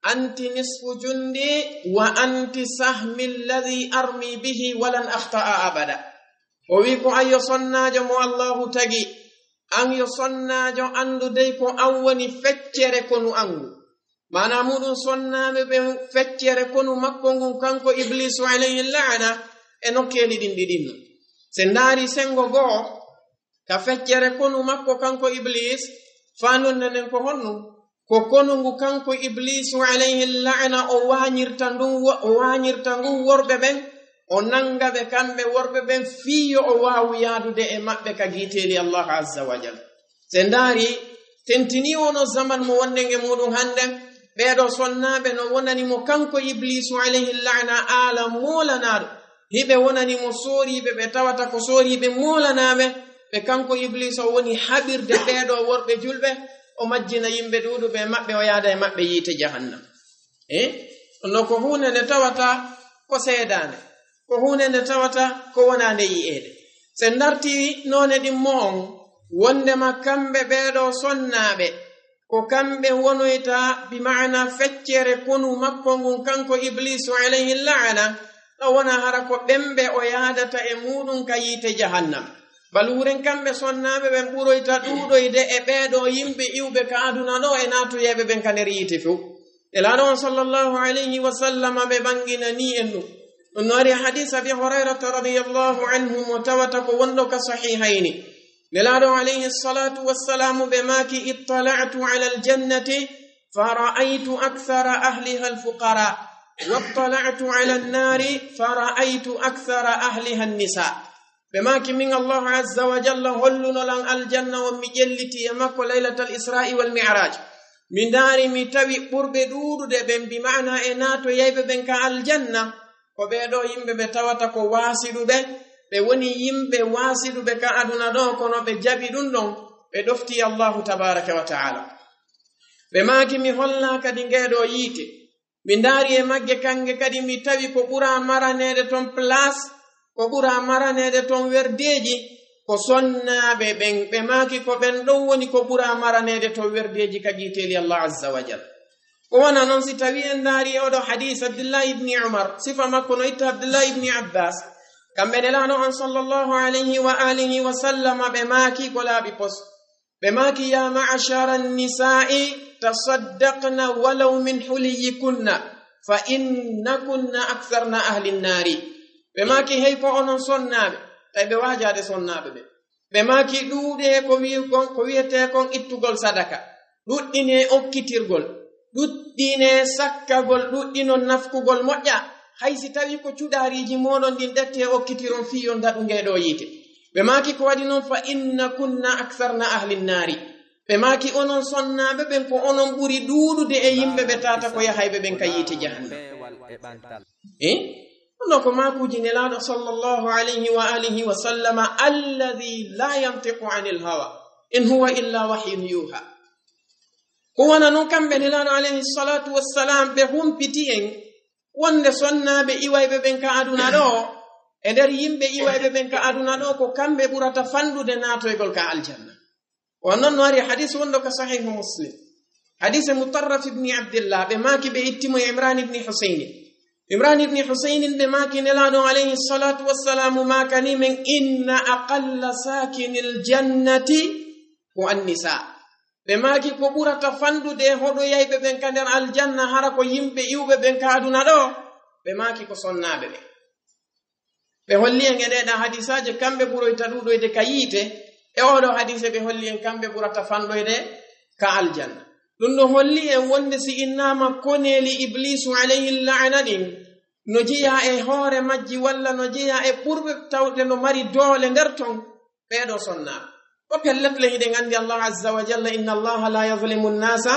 anti nisfu jundi wa anti sahmi alladhi armi bihi wa lan akhta'a abada." O wi ko an yo sonnaajo mo Allahu tagi, an yo sonnaajo anndu dey ko an woni feccere konu an ngun. Maanaa muɗum sonnaaɓe ɓen feccere konu makko ngun kanko Ibliisu alayhi la'ana e nokkeeli ɗin ɗiɗin non. Si en ndaari senngo goo, ka feccere konu makko kanko Ibliis, faandude nden ko honɗum? Ko konu ngu kanko Ibliisu alayhi la'ana o waañirta ndun wo-, o waañirta ngun worɓe ɓen, o nannga ɓe kamɓe worɓe ɓen fii yo o waawu yaadude e maɓɓe ka giiteeli Allah azza wa jalla. Si en ndaari, tentinii wonoo zaman mo wonɗen e muɗum hannden, ɓee ɗoo sonnaaɓe no wonani mo kanko Ibliisu alayhi la'ana aala moolanaaɗo. Hiɓe wonani mo sooriiɓe, ɓe tawata ko sooriiɓe moolanaaɓe, ɓe kanko Ibliisu o woni haɓirde ɓee ɗoo worɓe julɓe, o majjina yimɓe ɗuuɗuɓe e maɓɓe, o yaada e maɓɓe yiite jahannam. E? Ɗun ɗoo ko huunde nde tawata ko seedaande, ko huunde nde tawata ko wonaande yi'eede. Si en ndartii noone ɗimmo on, wonndema kamɓe ɓee ɗoo sonnaaɓe, ko kamɓe wonoyta, bi ma'ana feccere konu makko ngun, kanko Ibliisu alayhi la'ana, no wona hara ko ɓen ɓe o yaadata e muɗum ka yiite jahannam. Baluuren kamɓe sonnaaɓe ɓen ɓuroyta ɗuuɗoyde e ɓee ɗoo yimɓe iwɓe ka aduna ɗoo e naatoyeeɓe ɓen ka nder yiite fow. Nelaaɗo on sallallahu alayhi wa sallama ɓe ɓanginanii en ɗum. Ɗum no ari hadiis Abi Hurayrata radiyallahu anhu mo tawata ko wonɗo ka Sahihayni. Nelaaɗo alayhi salatu wassalaamu ɓe maaki, "Ittala'tu ala aljannati fara'aytu akthara ahliha alfuqara, wattala'tu ala annaari fara'aytu akthara ahliha annisa." Ɓe maaki, "Min Allahu azza wa jalla holluno lan aljanna on, mi ƴelliti e makko laylatal Isra'i wal Mi'raj. Mi ndaari, mi tawi ɓurɓe ɗuuɗude ɓen, bi ma'ana e naatoyayɓe ɓen ka aljanna, ko ɓee ɗoo yimɓe ɓe tawata ko waasiɗuɓe, ɓe woni yimɓe waasiɗuɓe ka aduna ɗoo, kono ɓe jaɓi ɗum ɗon, ɓe ɗoftii Allahu tabaaraka wa ta'ala." Ɓe maaki, "Mi hollaa kadi ngee ɗoo yiite. Mi ndaari e magge kanŋe kadi, mi tawi ko ɓuraa maraneede ton place, ko ɓuraa maraneede ton werdeeji, ko sonnaaɓe ɓen." Ɓe maaki, "Ko ɓen ɗon woni ko ɓuraa maraneede ton werdeeji ka giiteeli Allah azza wa jalla." Ko wona non si tawii en ndaari e oo ɗoo hadiis Abdullahi ibni Umar, sifa makko no itta Abdullahi ibni Abbas, kamɓe Nelaaɗo on sallallahu alayhi wa alihi wa sallama ɓe maaki ko laaɓi pos. Ɓe maaki, "Ya ma'ashara nisaa'i, tasaddaqna walaw min huliyyikunna, fa innakunna aktharna ahli nnaari." Ɓe maaki, "Hey, ko onon sonnaaɓe," tawi ɓe waajaade sonnaaɓe ɓe. Ɓe maaki, "Ɗuuɗee ko wi'u kon, ko wi'etee kon ittugol sadaka, ɗuɗɗinee okkitirgol, ɗuɗɗinee sakkagol, ɗuɗɗinon nafkugol moƴƴa, hay si tawii ko cuɗaariiji mooɗon ɗin, ƴettee okkitiron fii yo ndaɗu ngee ɗoo yiite." Ɓe maaki, "Ko waɗi non, fa inna kunna aksarna ahli nnaari." Ɓe maaki, "Onon sonnaaɓe ɓen, ko onon ɓuri ɗuuɗude e yimɓe ɓe tata ko yahayɓe ɓen ka yiite jahannama." Eh? Ɗun ɗoo ko maakuuji Nelaaɗo sallallahu alayhi wa alihi wa sallama, "Alladhi la yantiqu anil hawa, in huwa illa wahyun yuha." Ko wona non kamɓe Nelaaɗo alayhi salatu wassalam ɓe humpiti en wonde sonnaaɓe iwayɓe ɓen ka aduna ɗoo, e nder yimɓe iwayɓe ɓen ka aduna ɗoo, ko kamɓe ɓurata fanɗude naatoygol ka aljanna. Ko non no ari hadis wonɗo ka Sahihu Muslim. Hadis e Mutarrif ibni Abdillah, ɓe maaki ɓe itti mo e Imran ibni Husayni. Imran ibni Husayni ɓe maaki Nelaaɗo alayhi salatu wassalamu maakani men, "Inna aqalla sakinil jannati ko annisa." Ɓe maaki ko ɓurata fanɗude e hoɗoyayɓe ɓen ka nder aljanna, hara ko yimɓe iwɓe ɓen ka aduna ɗoo. Ɓe maaki ko sonnaaɓe ɓen. Ɓe holli en e ɗee ɗaa hadisaaje, kamɓe ɓuroyta ɗuuɗoyde ka yiite. E oo ɗoo hadise, ɓe holli en kamɓe ɓurata fanɗoyde ka aljanna. Ɗun ɗoo holli en wonde si innaama koneeli Ibliisu alayhi la'ana ɗin, no jeyaa e hoore majji walla no jeyaa e ɓurɓe tawde no mari doole nder ton, ɓee ɗoo sonnaaɓe. Ko pellet le hiɗen anndi Allah azza wa jalla, "Inna Allaha la yazlimu nnasa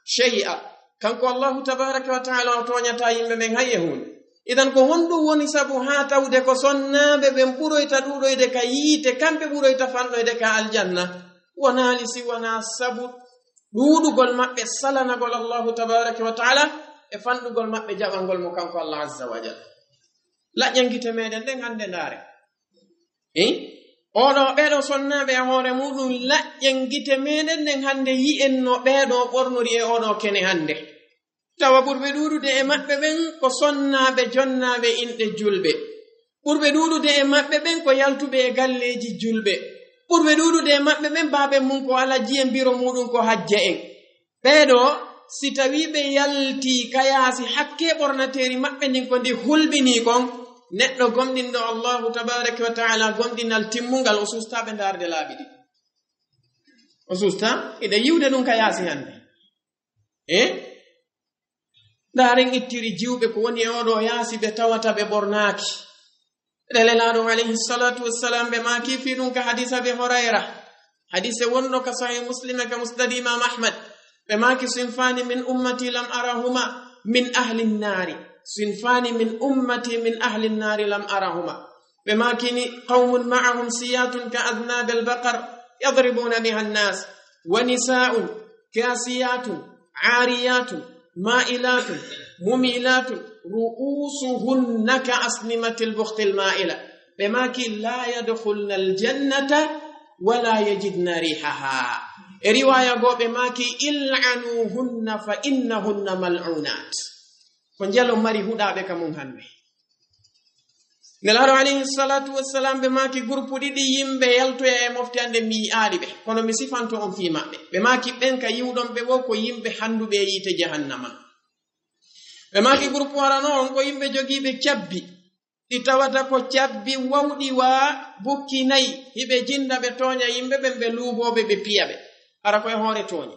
shay'a." Kanko Allahu tabaraka wa ta'ala o tooñataa yimɓe ɓen hay e huunde. Idan ko honɗun woni sabu haa tawde ko sonnaaɓe ɓen ɓuroyta ɗuuɗoyde ka yiite, kamɓe ɓuroyta fanɗoyde ka aljanna? Wonaali si wonaa sabu ɗuuɗugol maɓɓe salanagol Allahu tabaraka wa ta'ala e fanɗugol maɓɓe jaɓangol mo kanko Allah azza wa jalla. Laƴƴan gite meɗen ɗen hannde ndaare. Eh? Oo ɗoo, ɓee ɗoo sonnaaɓe e hoore muɗum, laƴƴen gite meɗen ɗen hannde, yi'en no ɓee ɗoo ɓornori e oo ɗoo kene hannde. Tawa ɓurɓe ɗuuɗude e maɓɓe ɓen ko sonnaaɓe jonnaaɓe inɗe julɓe. Ɓurɓe ɗuuɗude e maɓɓe ɓen ko yaltuɓe e galleeji julɓe. Ɓurɓe ɗuuɗude e maɓɓe ɓen, baaben mun ko alajji en, biro muɗum ko hajja en. Ɓee ɗoo, si tawii ɓe yaltii ka yaasi, hakkee ɓornateeri maɓɓe ndin ko ndi hulɓinii kon, neɗɗo gomɗinɗo Allahu tabaraka wa ta'ala gomɗinal timmungal, o sustaa ɓe ndaarde laabi ɗiɗi. O sustaa, hiɗen yi'ude ɗum ka yaasi hannde. Eh? Ndaaren ittiri jiwɓe ko woni e oo ɗoo yaasi ɓe tawata ɓe ɓornaaki. Nelaaɗo alayhi salatu wassalam ɓe maaki fii ɗum ka hadisa Abi Hurayra. Hadise wonɗo ka Sahih Muslim e ka Musnad Imam Ahmad. Ɓe maaki, "Sinfani min ummati lam arahuma min ahli nnaari. Sinfani min ummati min ahli nnaari lam arahuma." Ɓe maaki ni, "Qawmun ma'ahum siyatun ka adnabil baqar yadribuna biha nnas, wa nisa'un kasiyatun ariyatun ma'ilatun mumilatun ru'usuhunna ka asnimatil bukhtil ma'ila." Ɓe maaki, "La yadkhulna aljannata wa la yajidna rihaha." E riwaya goo ɓe maaki, "Il'anuhunna fa innahunna mal'unat." Ko njelo mari huɗaaɓe ka mun hannde. Nelaaɗo alayhi salatu wassalam ɓe maaki, "Gurpu ɗiɗi yimɓe yaltoya e mofte an ɗen, mi yi'aali ɓe, kono mi sifanto on fii maɓɓe." Ɓe maaki, "Ɓen ka yi'uɗon ɓe woo ko yimɓe handuɓe e yiite jahannama." Ɓe maaki, "Gurpu arano on ko yimɓe jogiiɓe cabbi, ɗi tawata ko cabbi wawɗi wa bukki nayi, hiɓe jinda ɓe tooña yimɓe ɓen, ɓe luuboo ɓe, ɓe piya ɓe, hara ko e hoore tooñe."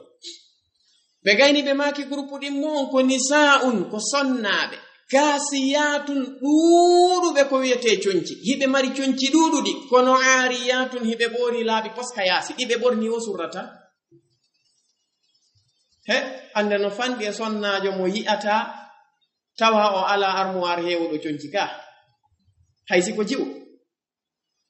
Ɓe gayni ɓe maaki gurpu ɗin mo on ko nisaa'un, ko sonnaaɓe, kaasiyaatun, ɗuuɗuɓe ko wi'etee conci. Hiɓe mari conci ɗuuɗuɗi, kono aariyaatun, hiɓe ɓoori laaɓi pos ka yaasi. Ɗi ɓe ɓorni o surrata. He, annde no fanɗi e sonnaajo mo yi'ataa, tawa o alaa armoire heewuɗo conci ka. Hay si ko jiwo.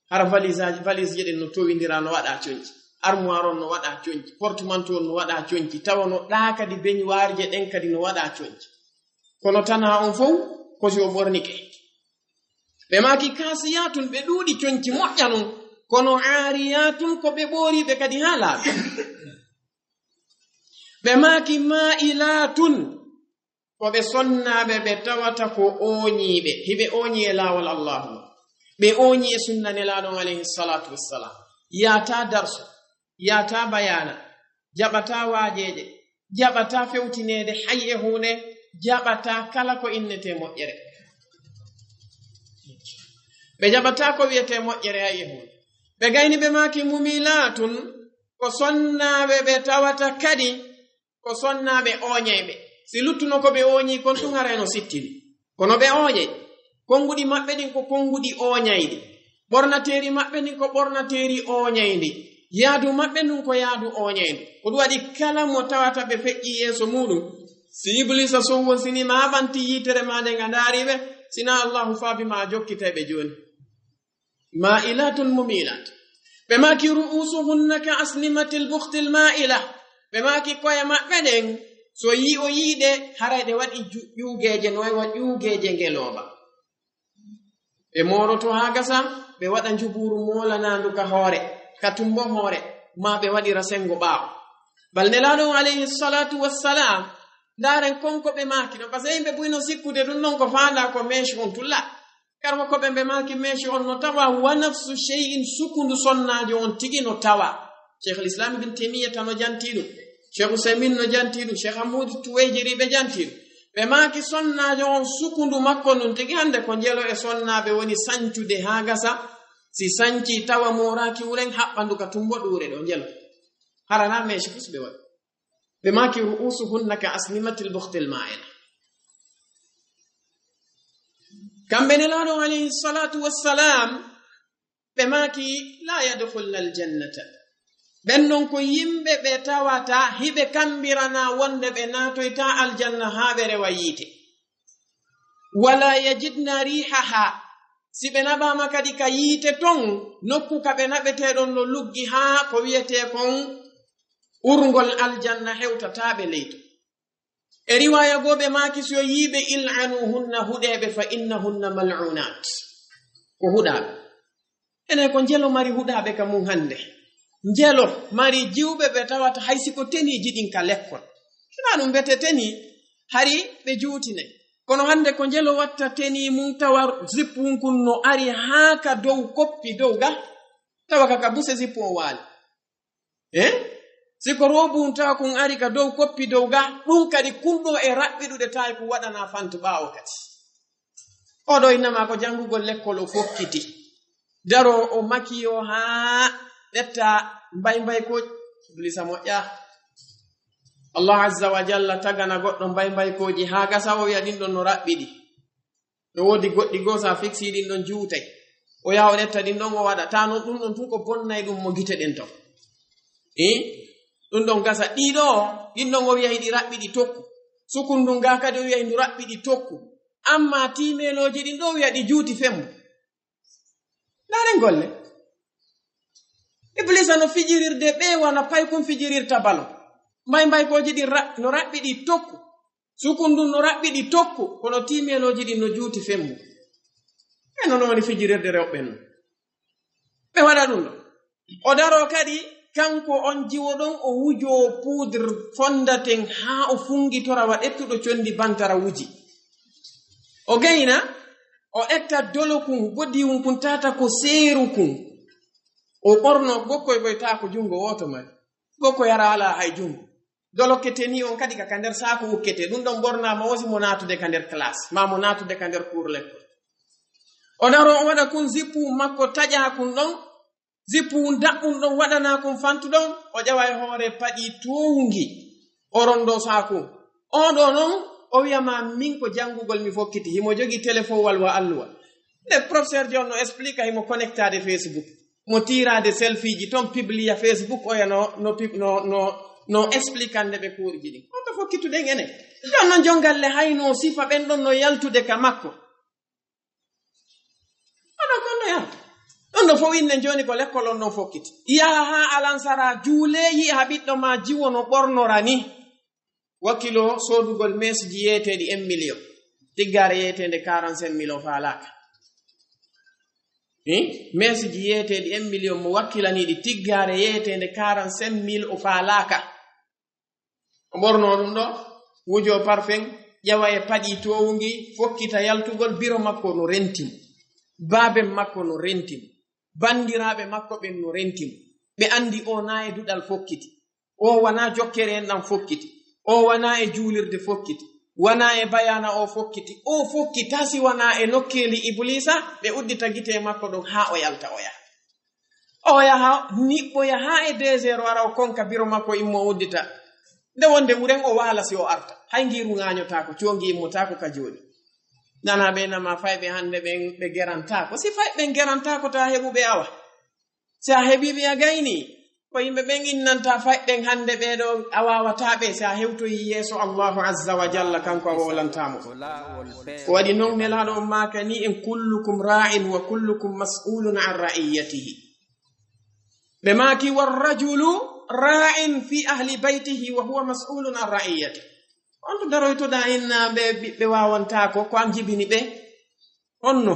Hara valise aji, valise ji ɗin no towindira, no waɗa conci. Armoire on no waɗa conci. Portmanteau on no waɗa conci. Tawa no ɗaa kadi beñuwaarje ɗen kadi no waɗa conci. Kono tanaa on fow, ko si o ɓornike. Ɓe maaki kaasiyaatun, ɓe ɗuuɗi conci moƴƴa non. Kono aariyaatun, ko ɓe ɓooriiɓe kadi haa laaɓi. Ɓe maaki maa'ilaatun, ko ɓe sonnaaɓe ɓe tawata ko ooñiiɓe, hiɓe ooñi e laawol Allaahu, ɓe ooñi e sunna Nelaaɗo on alayhi salaatu wassalaam. Yaataa darsu, yaataa bayaana, jaɓataa waajeeje, jaɓataa fewtineede hay e huunde, jaɓataa kala ko innetee moƴƴere. Ɓe jaɓataa ko wi'etee moƴƴere hay e huunde. Ɓe gayni ɓe maaki mumilaatun, ko sonnaaɓe ɓe tawata kadi ko sonnaaɓe ooñayɓe. Si luttuno ko ɓe ooñii kon tun haray no sittini. Kono ɓe ooñay. Konnguɗi maɓɓe ɗin ko konnguɗi ooñayɗi. Ɓornateeri maɓɓe ndin ko ɓornateeri ooñayndi. Yaadu maɓɓe ndun ko yaadu ooñayndu. Ko ɗun waɗi kala mo tawata ɓe feƴƴii yeeso muuɗum, si Ibliisa sowwonsini ma a ɓanti yiitere maa nden a ndaarii ɓe, si naa Allaahu faabi ma a jokkitay ɓe jooni. Maa'ilaatun mumiilaat. Ɓe maaki ru'uusuhunna ka asnimatil bukhtil maa'ila. Ɓe maaki ko'e maɓɓe ɗen, so yi'o yi'ii ɗe, haray ɗe waɗi ju-, ƴuugeeje no way wa ƴuugeeje ngelooba. Ɓe mooroto haa gasa, ɓe waɗa njubuuru moolanaandu ka hoore, ka tumbo hoore, maa ɓe waɗira senngo ɓaawo. Bal Nelaaɗo on alayhi salaatu wassalaam, ndaaren kon ko ɓe maaki ɗon, parce que yimɓe buy no sikkude ɗun ɗon ko faandaa ko mèche on tulla. Kar ko ɓe, ɓe maaki mèche on no tawa, wa nafsu shay'in, sukundu sonnaajo on tigi no tawa. Sheikhul Islam Ibn Taymiyyah no jantii ɗun. Sheikh Usaymin no jantii ɗun. Sheikh Ahmad Tuwayjiri ɓe jantii ɗun. Ɓe maaki sonnaajo on sukundu makko ndun tigi hannde ko njelo e sonnaaɓe woni sancude haa gasa. Si sancii tawa mooraaki wuren haɓɓandu ka tumbo ɗuure ɗo njelo. Hara na mèche fus ɓe waɗi. Ɓe maaki ru'usuhunna ka asnimatil bukhtil ma'ila. Kamɓe Nelaaɗo alayhi salaatu wassalaam, ɓe maaki, "Laa yadkhulna aljannata." Ɓen non ko yimɓe ɓe tawata hiɓe kambiranaa wonde ɓe naatoytaa aljanna haa ɓe rewa yiite. "Wala yajidna riihaha." Si ɓe naɓaama kadi ka yiite ton, nokku ka ɓe naɓetee ɗon no luggi haa ko wi'etee kon urngol aljanna hewtataa ɓe ley ton. E riwaaya goo ɓe maaki si yo yiiɓe, "Il'anuhunna, huɗee ɓe, fa innahunna mal'unat." Ko huɗaaɓe. Enen ko njelo mari huɗaaɓe ka mun hannde. Njelo mari jiwɓe ɓe tawata hay si ko teniiji ɗin ka lekkol. Sinaa ɗun mbete tenii hari ɓe juutinay. Kono hannde ko njelo watta tenii mun tawa zippun kun no ari haa ka dow koppi dow ga, tawa ka ka buse zippu on waali. Eh? Si ko roobuntaakun ari ka dow koppi dow ga, ɗun kadi kun ɗoo e raɓɓiɗude tawi kun waɗanaa fantu ɓaawo kadi. Oo ɗoo innama ko janngugol lekkol o fokkiti. Daroo o makiyoo haa ƴetta mbaymbaykooji. Ibliisa moƴƴaa. Allah azza wa jalla tagana goɗɗo mbaymbaykooji haa gasa o wi'a ɗin ɗon no raɓɓiɗi. No woodi goɗɗi goo, so a fiksii ɗin ɗon juutay. O yaha o ƴetta ɗin ɗon o waɗa. Taa non ɗun ɗon tun ko bonnay ɗun mo gite ɗen ton. Ii? Ɗun ɗon gasa. Ɗii ɗoo, ɗin ɗon o wi'a hiɗi raɓɓiɗi tokku. Sukundun gaa kadi o wi'a hindu raɓɓiɗi tokku. Ammaa tiimeelooji ɗin ɗoo o wi'a ɗi juuti femmu. Ndaaren golle. Ibliisa no fijirirde ɓe wano paykun fijirirta balon. Mbaymbaykooji ɗin ra-, no raɓɓiɗi tokku. Sukundun no raɓɓiɗi tokku, kono tiimeelooji ɗin no juuti femmu. Ɓe non woni fijirirde rewɓe non. Ɓe waɗa ɗun ɗon. O daroo kadi, kanko on jiwo ɗon, o wujoo poudre fondant haa o fungitora wa ƴettuɗo condi bantara wuji. O gayna, o ƴetta dolo kun, bodiwun kun, tata ko seeru kun. O ɓorno, gokkoy koy taa ko jungo wooto mari. Gokkoy hara alaa hay jungo. Dolokke tenue on kadi ka, ka nder saaku ukkete. Ɗun ɗon ɓornaama woo si mo naatude ka nder classe, maa mo naatude ka nder cour lekkol. O daroo o waɗa kun zippu makko taƴaa kun ɗon, zippu un daɓɓun ɗon waɗanaa kun fantu ɗon, o ƴawa e hoore paɗi toowungi, o rondoo saaku. Oo ɗoo non, o wi'a ma, "Min ko janngugol mi fokkiti." Himo jogii telefowal wa alluwa. Nde professeur John no explique, himo connectaade Facebook. Mo tiiraade selfieji ton, publia Facebook, oya no, no pub-, no, no, no explicande ɓe kuurji ɗin. Honto fokkituɗen enen? Jon non jon galle hayno sifa ɓen ɗon no yaltude ka makko. Onon kon no yalta. Ɗon ɗo fof innen jooni ko lekkol on ɗon fokkiti. Yaha haa alansara juulee, yi'a ɓiɗɗo ma jiwo no ɓornora ni. Wakkilo soodugol meesiji yeeteeɗi un million. Tiggaare yeeteende quarante-cinq mille o faalaaka. Hin? Meesiji yeeteeɗi un million mo wakkilaniiɗi tiggaare yeeteende quarante-cinq mille o faalaaka. O ɓornoo ɗum ɗo, wujoo parfum, ƴawa e paɗi toowungi, fokkita yaltugol, biro makko no renti mo. Baaben makko no renti mo. Banndiraaɓe makko ɓen no renti mo. Ɓe anndi o naa e duɗal fokkiti. O wanaa jokkere en ɗan fokkiti. O wanaa e juulirde fokkiti. Wanaa e bayaana o fokkiti. O fokkita si wanaa e nokkeeli Ibuliisa, ɓe uddita gite makko ɗon haa o yalta o yaha. O yaha, niɓɓoya haa e deux heures, o ara o konka biro makko, immo o uddita. Nde wonde wuren o waala si o arta. Hay ngiiru ŋaañotaako, coongi immotaako ka jooɗi. Nana ɓe nama fayɓe hannde ɓen ɓe gerantaako. Si fayɓe ɓen gerantaako, ta heɓu ɓe awa. Si a heɓii ɓe a gaynii, ko yimɓe ɓen innanta fayɓe ɓen hannde ɓee ɗoo a waawataa ɓe. Si a hewtoyii yeeso Allaahu Azza wa Jalla, kanko a wowlantaa mo. Ko waɗi non Nelaaɗo on maaka ni en, "Kullukum raa'in wa kullukum mas'uulun an ra'iyyatihi." Ɓe maaki, "Warrajulu raa'in fi ahli baytihi wa huwa mas'uulun an ra'iyyatihi." On to daroytoɗaa innaaɓe ɓiɓɓe waawantaako, ko an jibini ɓe? Honno?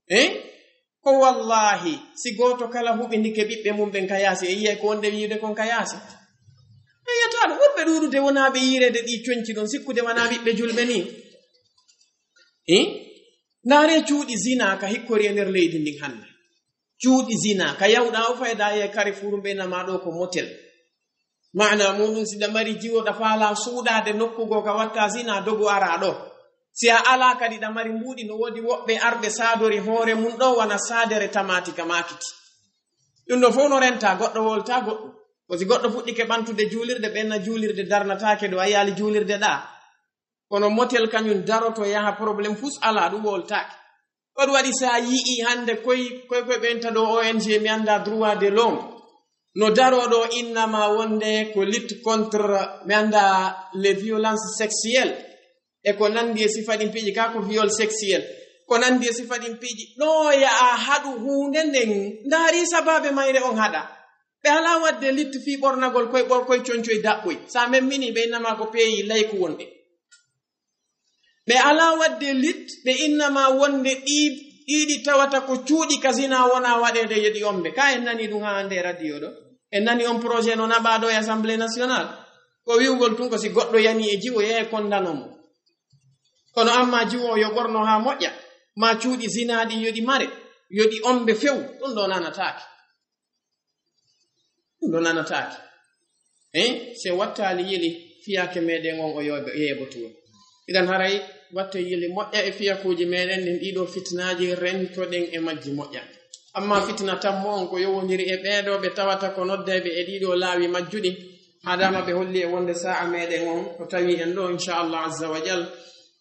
Eh? Ko wallaahi, si gooto kala huɓindike ɓiɓɓe mum ɓen ka yaasi, e yi'ay ko wonde wi'ude kon ka yaasi? E yi'ataa ɗum. Ɓurɓe ɗuuɗude wonaa ɓe yiireede ɗii conci ɗon, sikkude wanaa ɓiɓɓe julɓe nii. Eh? Ndaaree cuuɗi zinaa ka hikkori e nder leydi ndin hannde. Cuuɗi zinaa, ka yawɗaa o fayda e Carrefour mbeynama ɗoo ko motel. Maana muɗum, si ɗa mari jiwo, ɗa faalaa suuɗaade nokku goo ka watta zinaa, dogu araa ɗoo. Si a alaa kadi, ɗa mari mbuuɗi, no woodi woɓɓe arɓe saadori hoore mum ɗoo, wona saadere tamaati ka maakiti. Ɗum ɗoo fow no rentaa, goɗɗo wowltaa goɗɗo. Ko si goɗɗo fuɗɗike ɓantude juulirde, ɓen na juulirde darnataake ɗoo, a yi'aali juulirde ɗaa. Kono motel kañum daroto yaha, problème fus alaa, ɗum wowltaake. Ko ɗum waɗi si a yi'ii hannde koy, koy, koy ɓen ta ɗoo O N G, mi anndaa, droit de l'homme, no daroo ɗoo innama wonde ko lutte contre, mi anndaa, les violences sexuelles, e ko nanndi e sifa ɗin piiji, ka ko viol sexuel, ko nanndi e sifa ɗin piiji. Ɗoo yaha haɗu huunde nden, ndaarii sabaabe mayre on haɗa. Ɓe alaa waɗde lutte fii ɓornagol koy ɓor-, koy concoy daɓɓoy. Si a memminii ɓe, innama ko peeyi layku wonde. Ɓe alaa waɗde lutte, ɓe innama wonde ɗii, ɗii ɗi tawata ko cuuɗi ka zinaa wona waɗeede, yo ɗi ombe. Ka en nanii ɗum haa hannde e radio ɗoo. En nanii on projet no naɓaa ɗoo e Assemblée nationale. Ko wi'ugol tun ko si goɗɗo yanii e jiwo, yehe kondano mo. Kono amma jiwo o yo ɓorno haa moƴƴa, maa cuuɗi zinaa ɗin yo ɗi mare, yo ɗi ombe few, ɗum ɗoo nanataake. Ɗum ɗoo nanataake. Eh, si wattaali yeli, fiyaake meɗen on o yeebo-, yeebotoon. Idan haray watte yeli moƴƴa e fiyakuuji meɗen ɗin, ɗii ɗoo fitinaaji rentoɗen e majji moƴƴa. Amma fitina tammo on ko yowondiri e ɓee ɗoo ɓe tawata ko noddeeɓe e ɗii ɗoo laawi majjuɗi, maadaama ɓe holli e wonde saa'a meɗen on, o tawi en ɗoo, inchallah azza wa jal,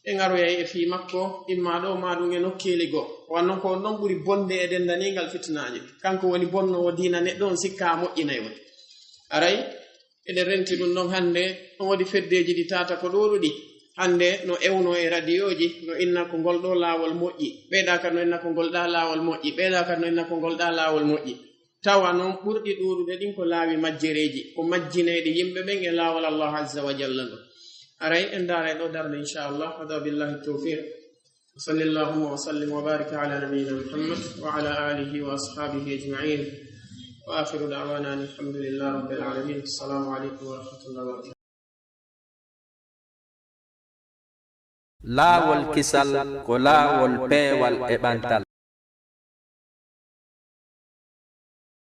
en aroyay e fii makko, imma ɗoo maa ɗum e nokkeeli goo. Wanno ko on ɗon ɓuri bonde e dendaniingal fitinaaji. Kanko woni bonnoowo diina neɗɗo on, sikkaa moƴƴinay on. Aray, eɗen renti ɗum ɗon hannde, no woodi feddeeji ɗi tata ko ɗuuɗuɗi. Hannde no ewnoo e radiyooji, no inna ko ngol ɗoo laawol moƴƴi. Ɓeyɗa kadi no inna ko ngol ɗaa laawol moƴƴi. Ɓeyɗa kadi no inna ko ngol ɗaa laawol moƴƴi. Tawa non ɓurɗi ɗuuɗude ɗin ko laawi majjereeji, ko majjinayɗi yimɓe ɓen e laawol Allah azza wa jalla ngon. Aray en ndaaray ɗoo darnde, inchallah. Hada billahi tawfiq. Wa sallallahu wa sallim wa barika ala nabiyyina Muhammad wa ala alihi wa ashabihi ajma'in. Wa akhiru da'wana anil hamdulillahi rabbil alamin. Assalamu alaikum wa rahmatullahi wa barakatuh. Laawol kisal ko laawol peewal e ɓantal.